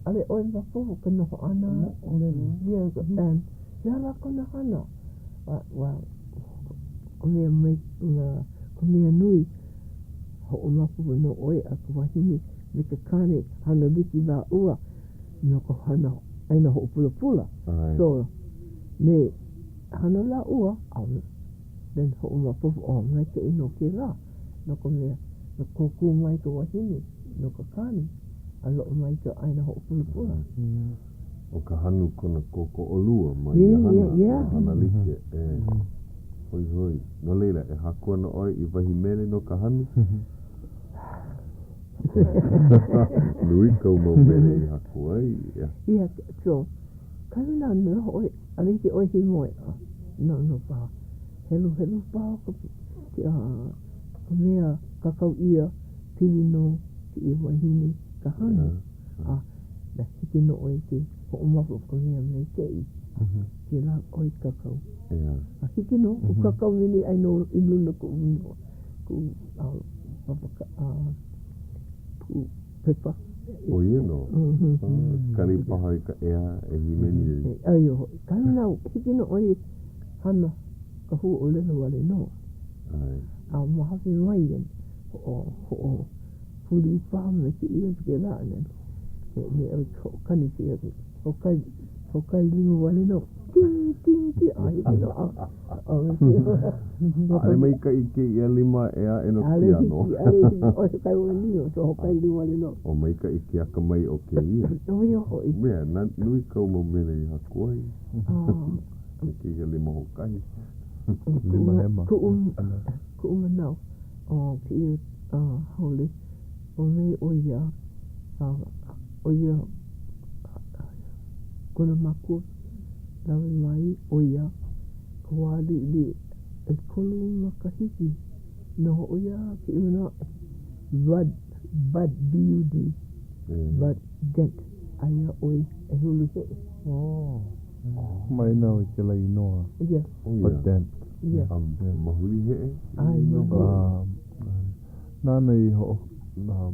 ʻaʻole ʻoe maopopo ka noho ʻana. ʻOle nō. Yeah, and he aha lā kona hana? Well, ka mea mai, ka mea nui, hoʻomaopopo nō ʻoe a ka wahine me ke kāne hana like lāua. No ka hana ʻāina hoʻopulapula. So, me hana lāua, a then hoʻomaopopo, oh, maikaʻi nō kēlā, no ka mea, no kōkua mai ka wahine no ka kāne, a loaʻa mai ka ʻāina hoʻopulapula. ʻO Kahanu kona kōkoʻolua ma ia hana, ua hana like, e. Hoihoi. No laila, e haku ana ʻoe i wahi mele no Kahanu? Nui kāu mau mele i haku ai. Yeah, so, kahi nā noho ʻoe, ʻaʻole hiki ʻoe ke moe, no, no paha, heluhelu paha ka, ka mea kākau ʻia pili no kēia wahine Kahanu, a hiki nō ʻoe ke hoʻomaopopo ka mea maikaʻi, kēlā ʻoe kākau. A hiki nō, ʻo kākau mele ai nō i luna koʻu inoa, kuʻu. Papa ka puʻu pepa. ʻO ia nō. Kani paha i ka ʻea e hīmeni ai. ʻAe hoʻi. Ka nā hiki nō ʻoe e hana ka huaʻōlelo wale nō. ʻAe. A ma hope mai ia hoʻo hoʻohuli paha me kēia me kēlā ʻana. Me me ʻoe hoʻokani kēia hoʻokae hoʻokae lima wale nō. Ting ting ting a hiki nō a ʻAʻole maikaʻi kēia lima e aʻe no ka piano. ʻAʻole hiki, ʻaʻole hiki. ʻO hoʻokae wale lima, so hoʻokae lima wale nō. ʻO maikaʻi ke akamai o kēia. ʻO ia hoʻi. Mea, na, nui kāu mau mele i haku ai. Me kēia lima hoʻokahi. Lima hema. Kuʻu, kuʻu manaʻo, ʻo kēia haole, ʻo me ʻo ia, ʻo ia kona makua. Lawe mai ʻo ia ka wā liʻiliʻi ʻekolu makahiki nō ʻo ia ke manaʻo Bud, Bud, B-U-D, Bud Dent, aia ʻoe e huli heʻe. Oh, mai nau i kēlā inoa. Yeah. Bud Dent. Yeah. A ma huli heʻe? ʻAe, ma huli. Nāna i hoʻo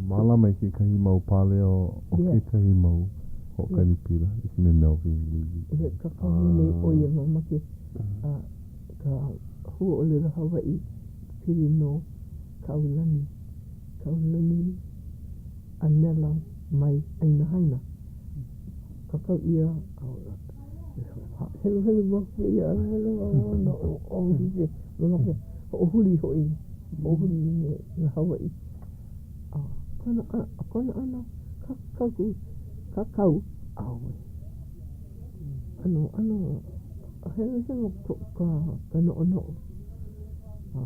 mālama i kekahi mau pāleo o kekahi mau hoʻokani pila like me Melveen Leed. Ia kākau nei ʻo ia mamake a ka huaʻōlelo Hawaiʻi pili no Kaulani, Kaulani ʻAnela mai ʻĀina Haina. Kākau ʻia, heluhelu wau kēia, heluhelu wau no ʻo mamake hoʻohuli hoʻi, hoʻohuli i nā Hawaiʻi. A kona, kona ʻano kākau, kākau, ʻaʻole. ʻAno, ʻano heluhelu ka, ka noʻonoʻo. A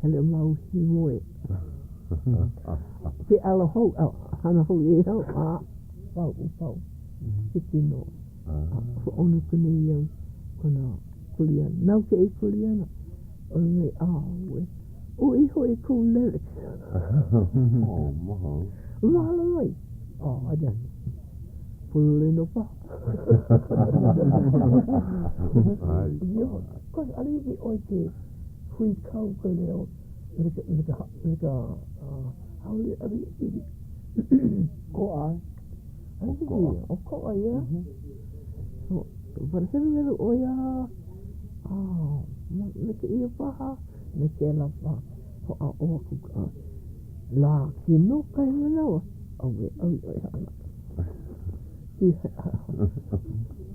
hele mau himoe. Ke ala hou, a hana hou i hou, a pau, pau. Hiki nō. A hoʻouna aku nei au kona kuleana. Nau kēia kuleana. ʻO nei, ʻawe. ʻO i hoʻi kou lyrics. Oh, mahalo. Mahalo mai. Oh, I don't. Pololei nō paha. ʻAe. Yo, cause ʻaʻole hiki ʻoe ke huikau ka leo me ka, me ka, me ka, haole ʻaʻole hiki. ʻOkoʻa. ʻAʻole hiki. ʻOkoʻa, yeah. So, but heluhelu ʻoe a, oh, me kēia paha, me kēlā paha, hoʻāʻo aku ka lā kino kahi manawa, ʻauwe, ʻauwe ʻoe hana.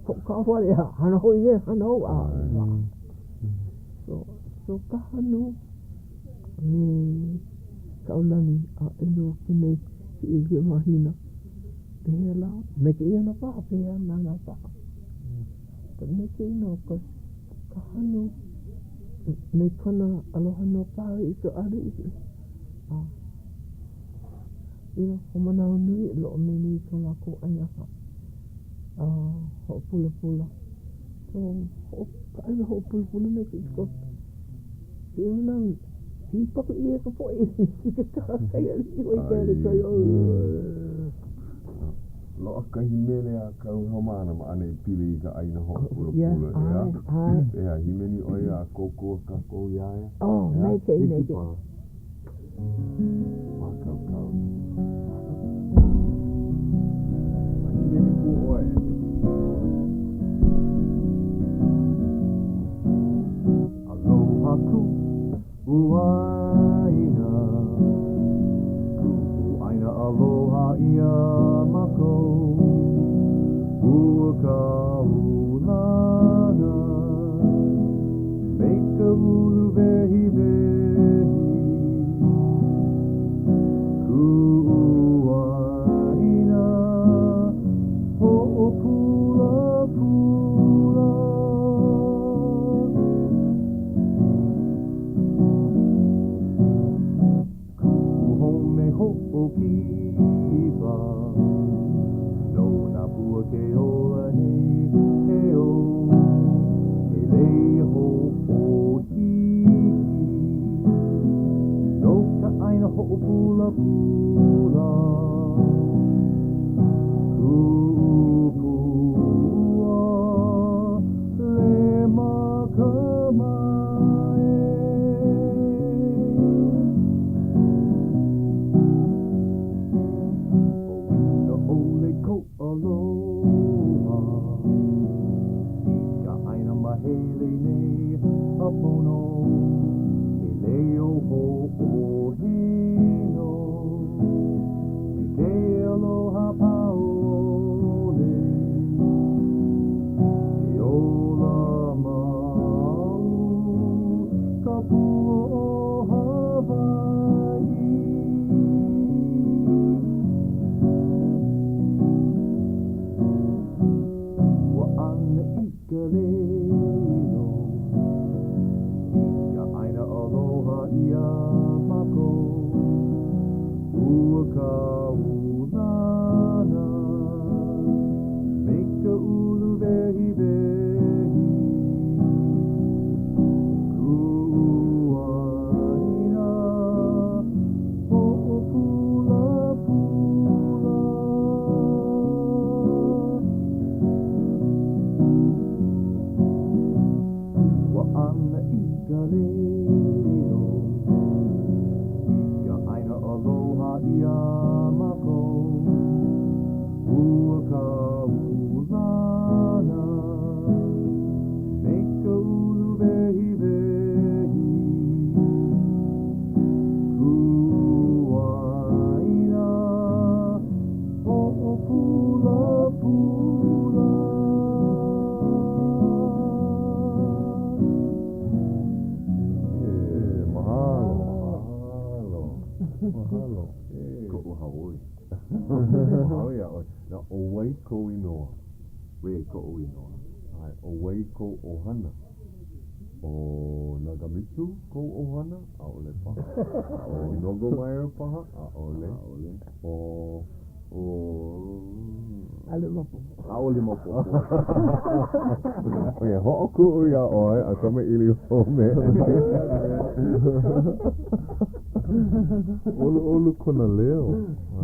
Hoʻokaʻawale a hana hou ia, hana hou a. So, so Kahanu a me Kaʻaulani a ʻelua aku nei kēia mahina. Pehea lā? Maikaʻi ana paha, pehea nānā paha. But maikaʻi nō ka Kahanu me kona aloha nō paha i ka aliʻi. A, you know, hoʻomanawanui e loaʻa mai nei i ko lākou ʻāina a hoʻopulapula. So, hoʻo, ka ʻāina hoʻopulapula me ke ko ke ona kīpaku ʻia ka poʻe i ke kahakai aliʻi ʻoi ke ale kai o. Loaʻa kahi mele a kāu haumāna ma ʻaneʻi pili i ka ʻāina hoʻopulapula, ʻeā? ʻEā, hīmeni ʻoe a kōkua kākou iā ia? Oh, maikaʻi, maikaʻi. Mākaukau. A hīmeni pū ʻoe. Aloha kuʻu ʻāina, kuʻu ʻāina aloha ʻia mākou. Ua kaulana me ka uluwehiwehi, kuʻu ʻāina hoʻopulapula. Kuʻu home hoʻokipa No nā pua ke ola nei e ō He lei hoʻohihi No ka ʻāina hoʻopulapula Kuʻu pua le makamae. kaulana me ka uluwehiwehi Kuʻu ʻāina hoʻopulapula. Ua ana i ka leo I ka ʻāina aloha iā mākou Ua kaulana me ka uluwehiwehi Kuʻu ʻāina hoʻopulapula. E, mahalo. Mahalo. Mahalo. E. Koʻu hauʻoli. Mahalo iā ʻoe. Na ʻo wai kou inoa? Ray koʻu inoa. ʻAe, ʻo wai kou ʻohana? ʻO Nagamitsu kou ʻohana? ʻAʻole paha. ʻO Nogelmeier paha? ʻAʻole. ʻAʻole. ʻO, ʻo. ʻAʻole maopopo. ʻAʻole maopopo. Okay, hoʻokuʻu iā ʻoe a kamaʻilio hou me ʻOluʻolu kona leo.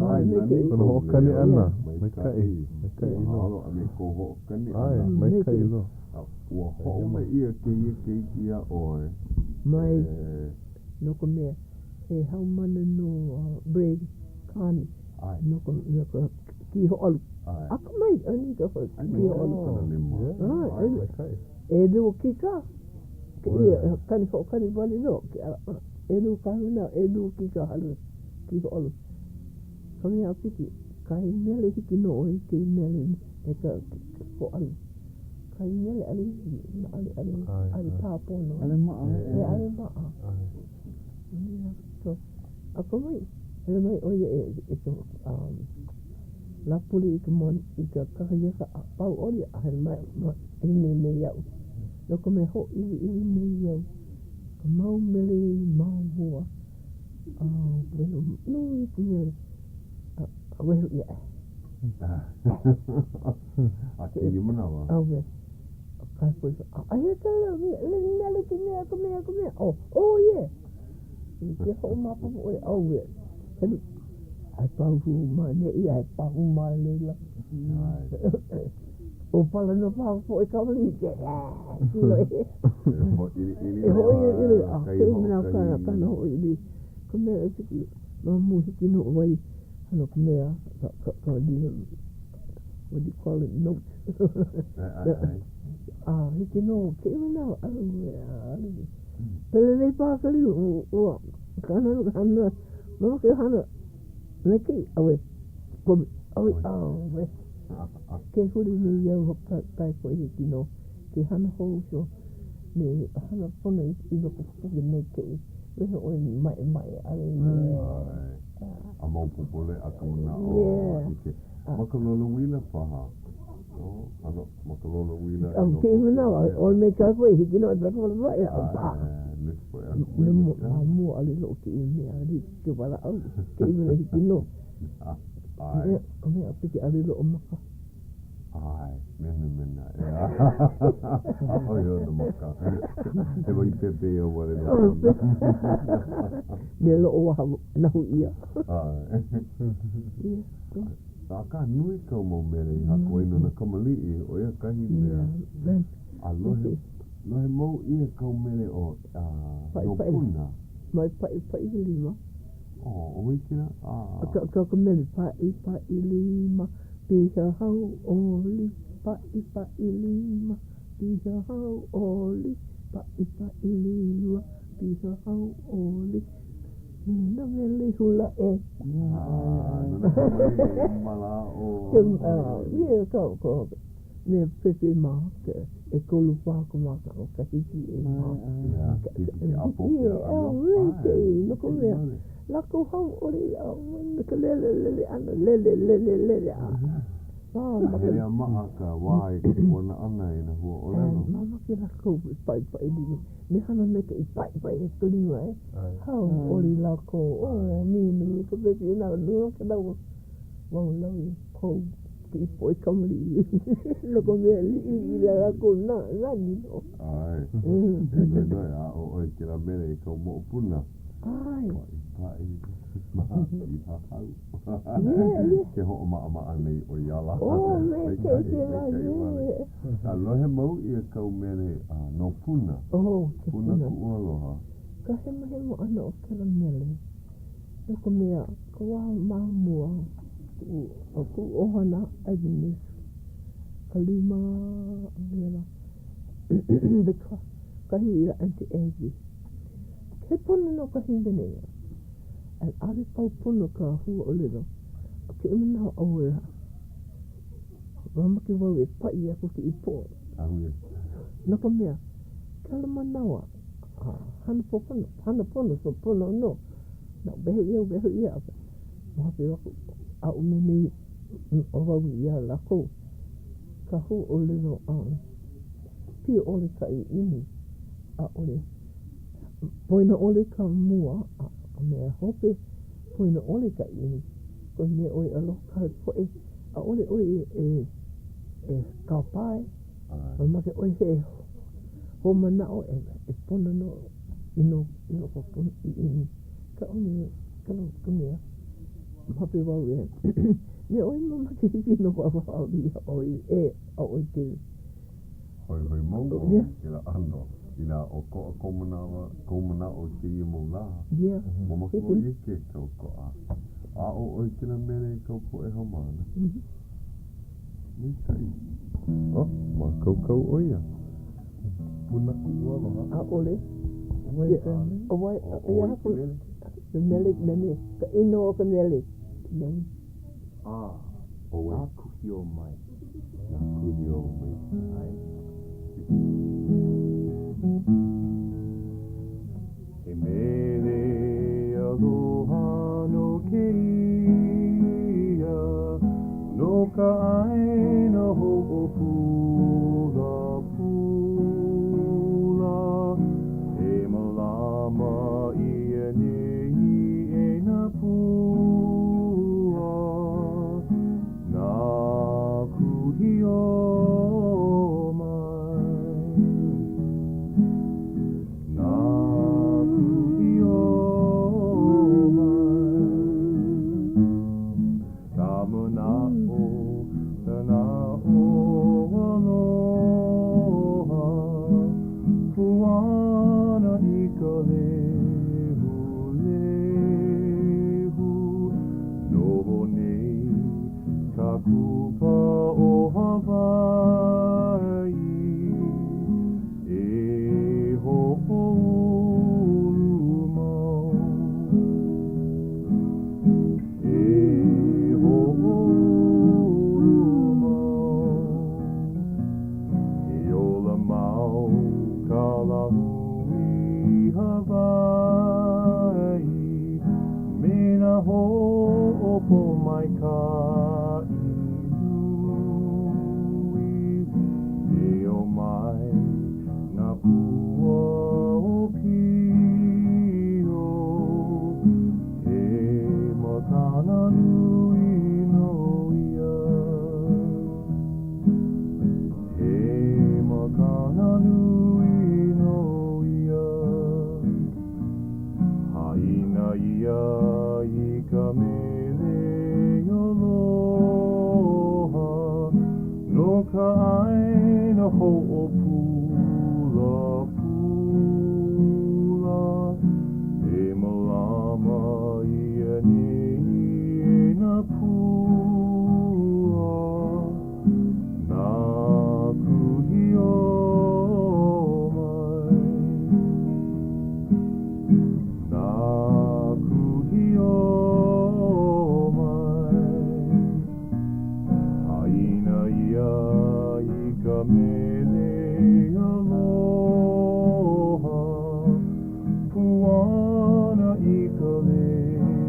ʻAe, nani Kona hoʻokani ʻana. Maikaʻi. Maikaʻi loa. Mahalo a me kou hoʻokani ʻana. ʻAe, maikaʻi loa. A ua hoʻouna ʻia kēia keiki iā ʻoe. Mai, no ka mea, he haumana nō a Ray kāne no ka, no ka kīhōʻalu. Akamai, ʻaʻole ka kīhōʻalu. ʻAe, ʻelua kīkā, kēia kani hoʻokani wale nō, ʻelua kāhuna, ʻelua kīkā halu kīhōʻalu. Ka mea ʻāpiki, kahi mele hiki nō ʻoe i kēia mele me ka hōʻalu. Kahi mele ʻaʻole ʻaʻole ʻaʻole ʻaʻole pā pono. ʻAʻole maʻa. E ʻaʻole maʻa. So, akamai, hele mai ʻo ia e e ka um, Lāpule i ka mon, i ka kakahiaka a pau ʻole a hele mai ma hīmeni me iaʻu. No ka mea hōʻiliʻili nei au ka mau mele ma mua a wehu nui ka mele a, a wehu ʻia aʻe. A kēia manawa. ʻAwe. Kahi poi a aia ka mele ke mea ka mea ka mea. Oh, oh yeah. I ke hoʻomaopopo ʻoe, ʻauwe. Helu. Ai pahu ma neʻi, ai pahu ma laila. ʻO pala no paha poʻe kamaliʻi ke kilo e. E hōʻiliʻili. E hōʻiliʻili. A kēia manawa kana, kana hōʻiliʻili. Ka mea e hiki, ma mua hiki nō wai no ka mea, ka, ka, ka, what do you call it, note. A hiki nō kēia manawa, ʻauwe, ʻaʻole. Pele nei paha ka liu, ua, kana hana, mamake hana, maikaʻi, ʻauwe, komi, ʻauwe, ʻauwe. Ke huli nei au kai poʻe hiki nō ke hana hou so me hana pono i loko puke maikaʻi wehe ʻoe maʻemaʻe ʻale A maopopo leʻa ka manaʻo ʻike. Ma ka lolouila paha. Hana ma ka lolouila. ʻO kēia manawa, ʻo me ka poʻe hiki nō e paʻa. Ma mua ʻaʻole loaʻa kēia mea ke walaʻau kēia mea hiki nō. ʻAe. Ka mea ʻāpiki ʻaʻole loaʻa maka. ʻAe, menemena, ʻeā. ʻAʻohe ona maka. He wahi pepeiao wale nō kona. Mea loaʻa waha nahu ʻia. ʻAe. Akā, nui kāu mau mele i haku ai no nā kamaliʻi, ʻo ia kahi mea. A lohe, lohe mau ʻia kāu mele ʻo, no Puna. Mai paʻipaʻi lima. Oh, ʻo wai kēlā? Ah. Ka, ka, ka mele paʻipaʻi lima, piha hauʻoli, paʻipaʻi lima, piha hauʻoli, paʻipaʻi lima, piha hauʻoli. Me nā mele hula e. Ah, no nā kamaliʻi malāʻo. Ah, yeah, ka, ka, me pepe ma ke ʻekolu paha ka makahiki e ma. Yeah, hiki ke ʻapo ke ʻano. No ka mea, lākou hauʻoli a me ka lele lele ʻana, lele lele lele a. Hele a maʻa ka wā e kuana ana i nā huaʻōlelo. Mamake lākou e paʻipaʻi lima. Me hana maikaʻi paʻipaʻi e ka lima e. Hauʻoli lākou. Oh, minu ka pepe nā luna ke lau. Wau lau hou ke ipo i kamaliʻi. No ka mea liʻiliʻi la lākou nā nani nō. ʻAe. E noenoe aʻo ʻoe kēlā mele i kau moʻopuna. ʻAe. Paʻipaʻi ma i hahau. Ke hoʻomaʻamaʻa nei ʻo ia ala. Oh, maikaʻi kēlā, yeah. A lohe mau ʻia kau mele no Puna. Oh, ke Puna kuʻu aloha. Ka hemahema ʻana o kēlā mele, no ka mea, ka wā ma mua, kuʻu, kuʻu ʻohana Agnes, ka lima, ʻo ia la, kahi iā Aunty Aggie. He pono nō ka hīmeni ʻia, a ʻaʻole pau pono ka huaʻōlelo. ʻO kēia manawa ʻo ia, mamake wau e paʻi aku kēia poʻo. No ka mea, kēlā manawa, hana pono, hana pono, so pono nō. Na wehe ʻia, wehe ʻia, ma hope aku, aʻo me nei ʻo wau iā lākou ka huaʻōlelo pio ʻole ka ʻiʻini, ʻaʻole. Poina ʻole ka mua a ka mea hope, poina ʻole ka ʻiʻini. Koe mea ʻoe aloha ka poʻe, ʻaʻole ʻoe e e kāpae, mamake ʻoe e hoʻomanaʻo e pono nō i no i loko o ʻiʻini. Ka ʻone ka ka mea ma hope wau e mea ʻoe mamake hiki nō wau hāʻawi iā ʻoe e ʻaʻole ke Hoihoi mau wau i kēlā ʻano. Inā ʻokoʻa kou manawa, kou manaʻo i kēia mau lā, mamake wau i ke kaukoʻa. Aʻo ʻoe i kēlā mele i kau poʻe haumāna. Maikaʻi. Oh, mākaukau ʻo ia. Puna kuʻu aloha. ʻAʻole. ʻO wai ke mele? Mele, mele, ka inoa o ka mele. Nei. A, ʻo wai? Nā kuhio mai. Nā kuhio mai. ʻAe. He mele aloha nō kēia no ka ʻāina hoʻopulapula. E mālama ʻia nei e nā pua, nā kuhio mai. Nā kuhio mai. Ka manaʻo, ka naʻo aloha, Puana i ka lehulehu, Noho nei ka kupa o Hawaiʻi, E hoʻoulu mau. E hoʻoulu mau. E ola mau ka lāhui Hawaiʻi me nā hoʻopōmaikaʻi nui. E ō mai nā pua ʻōpio, he makana nui nō ia. He makana nui nō ia. Haʻina ia i ka mele aloha no ka ʻāina hoʻopulapula. E mālama ʻia nei e nā pua, nā kuhio mai. Nā kuhio mai. Haʻina ia i ka mele aloha, Puana i ka lehulehu.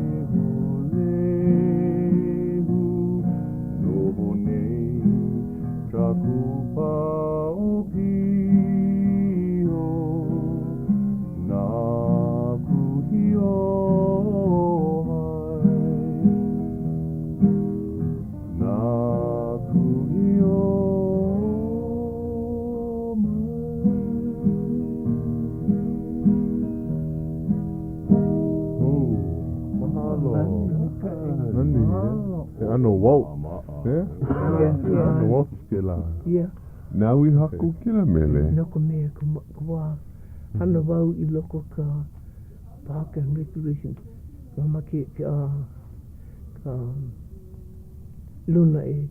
Mahalo. Nani, he ʻano waltz. Yeah? ʻAno waltz kēlā. Yeah. Nāu i haku kēlā mele? No ka mea, ka wā hana wau i loko ka Park and Recreation, mamake ka, ka luna e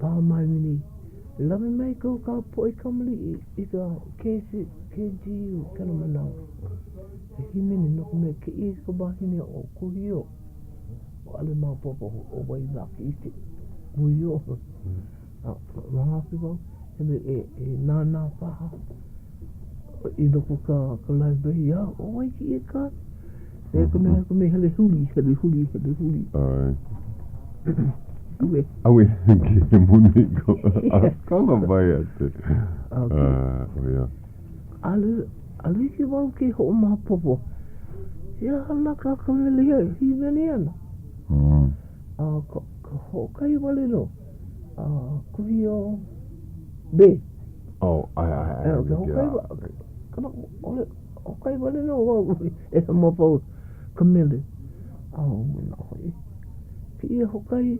pā mai nei, lawe mai kou ka poʻe kamaliʻi i ka KGU kēlā manawa. E hīmeni no ka mea kēia ka wahine o Kuhio. ʻAʻole maopopo ʻo wai lā ke ʻike Kuhio. A mahapi wau, hele e, e nānā paha i loko ka, ka library, a ʻo wai kēia kāne? E ka mea, ka mea hele huli, hele huli, hele huli. ʻAe. Auē. Auē, ke muni ko. A kala mai a te. ʻO ia. ʻAʻole, ʻaʻole hiki wau ke hoʻomaopopo. He aha lā kā ka mele e hīmeni ana? A ka, ka hoʻokahi wale nō. A Kuhio Bay. Oh, ʻae, ʻae, ʻae. Ke hoʻokahi wa, ka ʻole, hoʻokahi wale nō wau e maopopo ka mele. A manaʻo hoʻi, kēia hoʻokahi,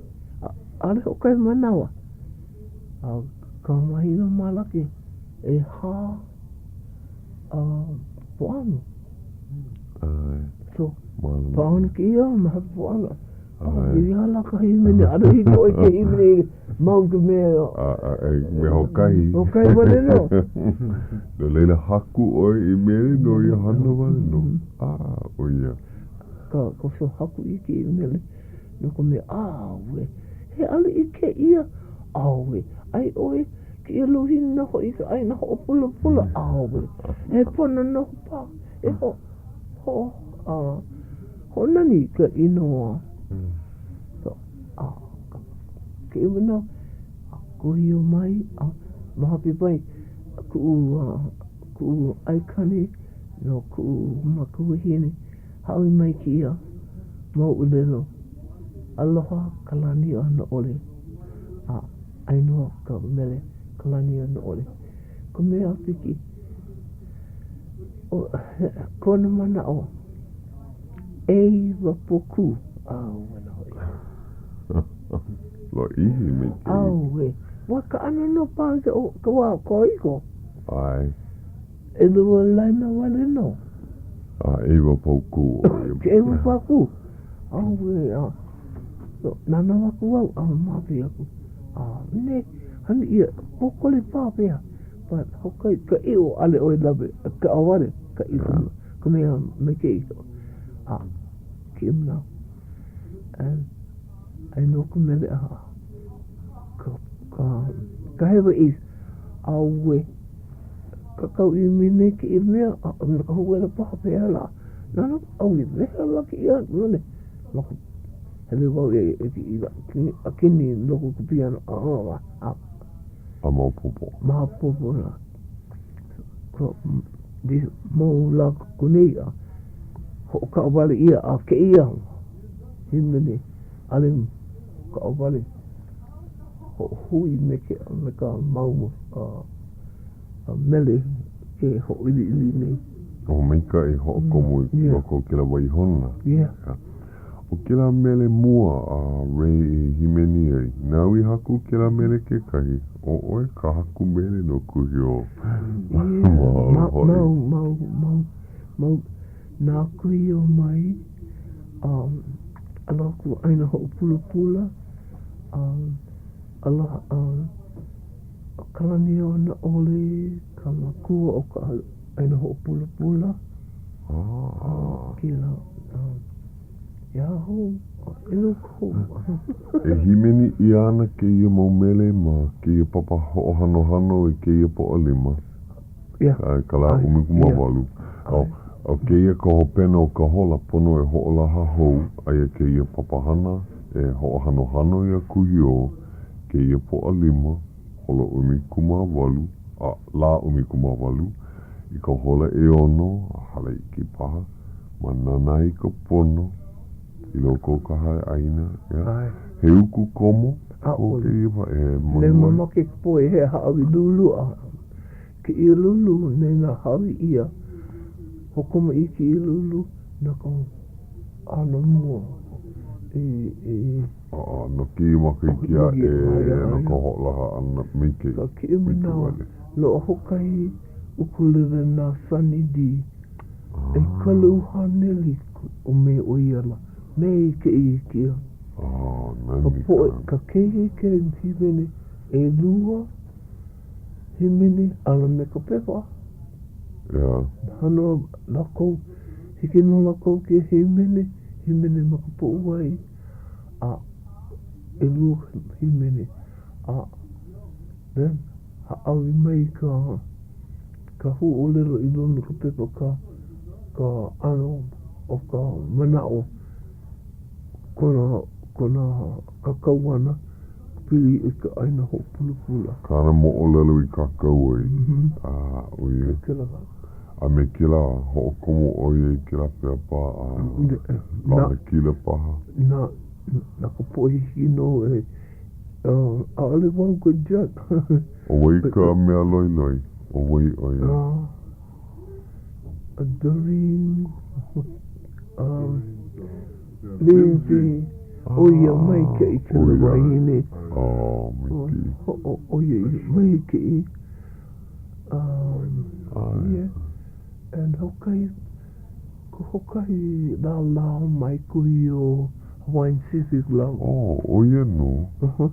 ʻaʻole hoʻokahi manawa. A ka mahina Malaki, ʻehā a Pōʻaono. ʻAe. So, Pōʻaono kēia, ma hope Pōʻaono. ʻAe. I ala ka hīmeni, ʻaʻole hiki ʻoe ke hīmeni mau ka mea. ʻAe, me hoʻokahi. Hoʻokahi wale nō. No laila, haku ʻoe i mele no ia hana wale nō. A, ʻo ia. Ka, ka so haku i kēia mele, no ka mea, ʻauwe, he aliʻi kēia, ʻauwe, ʻai ʻoe kēia luhina hoʻi ka ʻāina hoʻopulapula, ʻauwe, he pono nō paha e ho, ho, a, hoʻonani i ka inoa. So, a, kēia manawa, a kuhio mai, a ma hope mai, kuʻu, a, kuʻu aikāne no kuʻu makuahine, hāʻawi mai kēia mau ʻōlelo, Aloha Kalanianaʻole, a aia nō ka mele Kalanianaʻole. Ka mea ʻāpiki, ʻo kona manaʻo, ʻeiwa paukū, ʻauwe nō hoʻi. Lōʻihi me kēia. ʻAuwe, ua kaʻana nō paha ka wā kahiko. ʻAe. ʻElua laina wale nō. A ʻeiwa paukū o ia. Ke ʻeiwa paukū. ʻAuwe, a nānā aku au a mahapi aku. A ne, hana ʻia, pōkole paha pea. But hoʻokahi ka ʻiʻo ʻaʻole ʻoe lawe, kaʻawale ka ʻiʻo, ka mea maikaʻi. A kēia manawa, and aia nō ka mele a ka, ka, ka hewa is, ʻauwe. Kākau ʻimi nei kēia mea, a me ka huela paha pehea lā. Nānā au i pehea lā kēia mele. Ma ka hele wau e i a kini i loko o ka piano a a a. A maopopo. Maopopo nā. Ko this mau lā aku nei a hoʻokaʻawale ʻia a kēia hīmeni ʻaʻole kaʻawale. Hoʻohui me ke me ka mau mele ke hōʻiliʻili nei. ʻO maikaʻi hoʻokomo i loko o kēlā waihona. Yeah. ʻO kēlā mele mua a Ray i hīmeni ai, nāu i haku kēlā mele kekahi, ʻo ʻoe ka haku mele no Kuhio. Yeah. Mahalo hoʻi. Mau, mau, mau, mau nā Kuhio mai, um, aloha kuʻu ʻāina hoʻopulapula. Aloha, Kalanianaʻole ka makua o ka ʻāina hoʻopulapula. Kēlā, he aha hou, ʻElua hou. E hīmeni ʻia ana kēia mau mele ma kēia papa hoʻohanohano i kēia Pōʻalima. Yeah. Ka lā 18. ʻO kēia ka hopena o ka hola, pono e hoʻolaha hou, aia kēia papahana e hoʻohanohano iā Kuhiō, kēia Pōʻalima, hola 18, a lā 18, i ka hola ʻeono a hala iki paha, ma Nānā i ka Pono, i loko o ka hale ʻaina, yeah. He uku komo ko kēia pa, e Ne mamake ka poʻe he hāʻawi lūlū a kēia lūlū nei nā hāʻawi ʻia. Hoʻokomo ʻia kēia lūlū no ka. hana mua i, i. A, no kēia makahiki aʻe no ka hoʻolaha ʻana maikaʻi. Ka kēia manawa, loaʻa hoʻokahi ʻukulele na Sonny D. ʻEkolu haneli o me ʻo ia la, me i kēia kia. Ka poʻe, ka keiki ke hīmeni ʻelua hīmeni ala me ka pepa. Hana lākou, hiki nō lākou ke hīmeni, hīmeni ma ka puʻuwai a ʻelua hīmeni a then hāʻawi mai ka ka huaʻōlelo i luna o ka pepa ka ka ʻano o ka manaʻo kona kona kākau ʻana pili i ka ʻāina hoʻopulapula. Kāna moʻolelo i kākau ai. A, ʻo ia. A me kēlā, hoʻokomo ʻo ia i kēlā pepa a lanakila paha. Na, na ka poʻe hiki nō e ʻAʻole wau ka judge. ʻO wai ka mea loiloi? ʻO wai ʻo ia? Doreen Lindsay, ʻo ia maikaʻi kēlā wahine. ʻO ia maikaʻi. Yeah. And hoʻokahi, hoʻokahi lālā mai Kuhio Hawaiian Civic Club. Oh, ʻo ia nō. Uh-huh.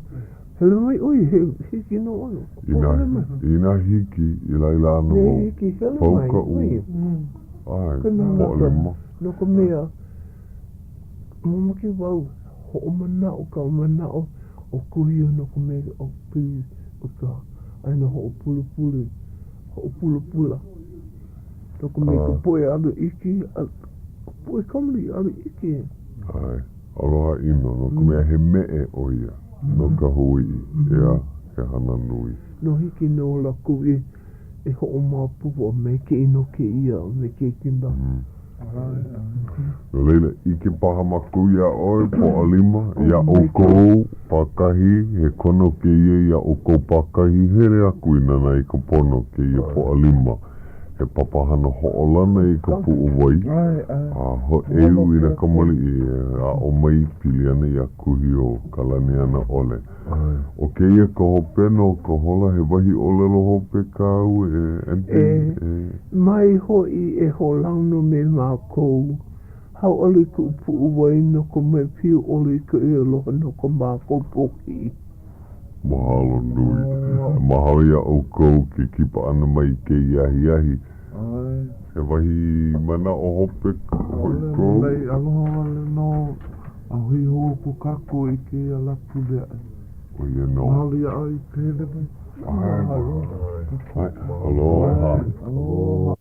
Hele mai ʻoe, he hiki nō ʻoe. Inā, inā hiki i laila ana wau. He hiki, hele Pau mai kaʻu, ʻoe. ʻae, Pōʻalima. No ka mea, mamake wau, hoʻomanaʻo ka manaʻo o Kuhio no ka mea o pili o ka ʻāina hoʻopulapula, hoʻopulapula. No ka mea, ka poʻe alu iki, ka poʻe kamaliʻi alu iki. ʻAe, aloha ʻino, no ka mea he meʻe ʻo ia no ka Hawaiʻi, ʻeā, he hana nui. No hiki nō lākou e e hoʻomaopopo a maikaʻi nō kēia a me kēlā. No laila, ʻike paha mākou iā ʻoe, Pōʻalima, iā ʻoukou pākahi, he kono kēia iā ʻoukou pākahi, hele aku i nānā i ka pono kēia Pōʻalima. He papahana hoʻolana i ka puʻuwai a hōʻeu i nā kamaliʻi e aʻo mai pili ana iā Kuhio Kalanianaʻole. ʻO kēia ka hopena o ka hola, he wahi ʻōlelo hope kāu e Anthony? E mai hoʻi e hoʻolauna me mākou. Hauʻoli kuʻu puʻuwai no ka mea pio ʻole i ka aloha no ko mākou pōkiʻi. Mahalo nui. Mahalo iā ʻoukou ke kipa ʻana mai i kēia ahiahi. He wahi manaʻo hope hoʻi kou? Lei aloha wale nō a hui hou aku kākou i kēia Lāpule aʻe. ʻO ia nō. Mahalo iā ʻoe i ka hele mai. Aloha. Aloha.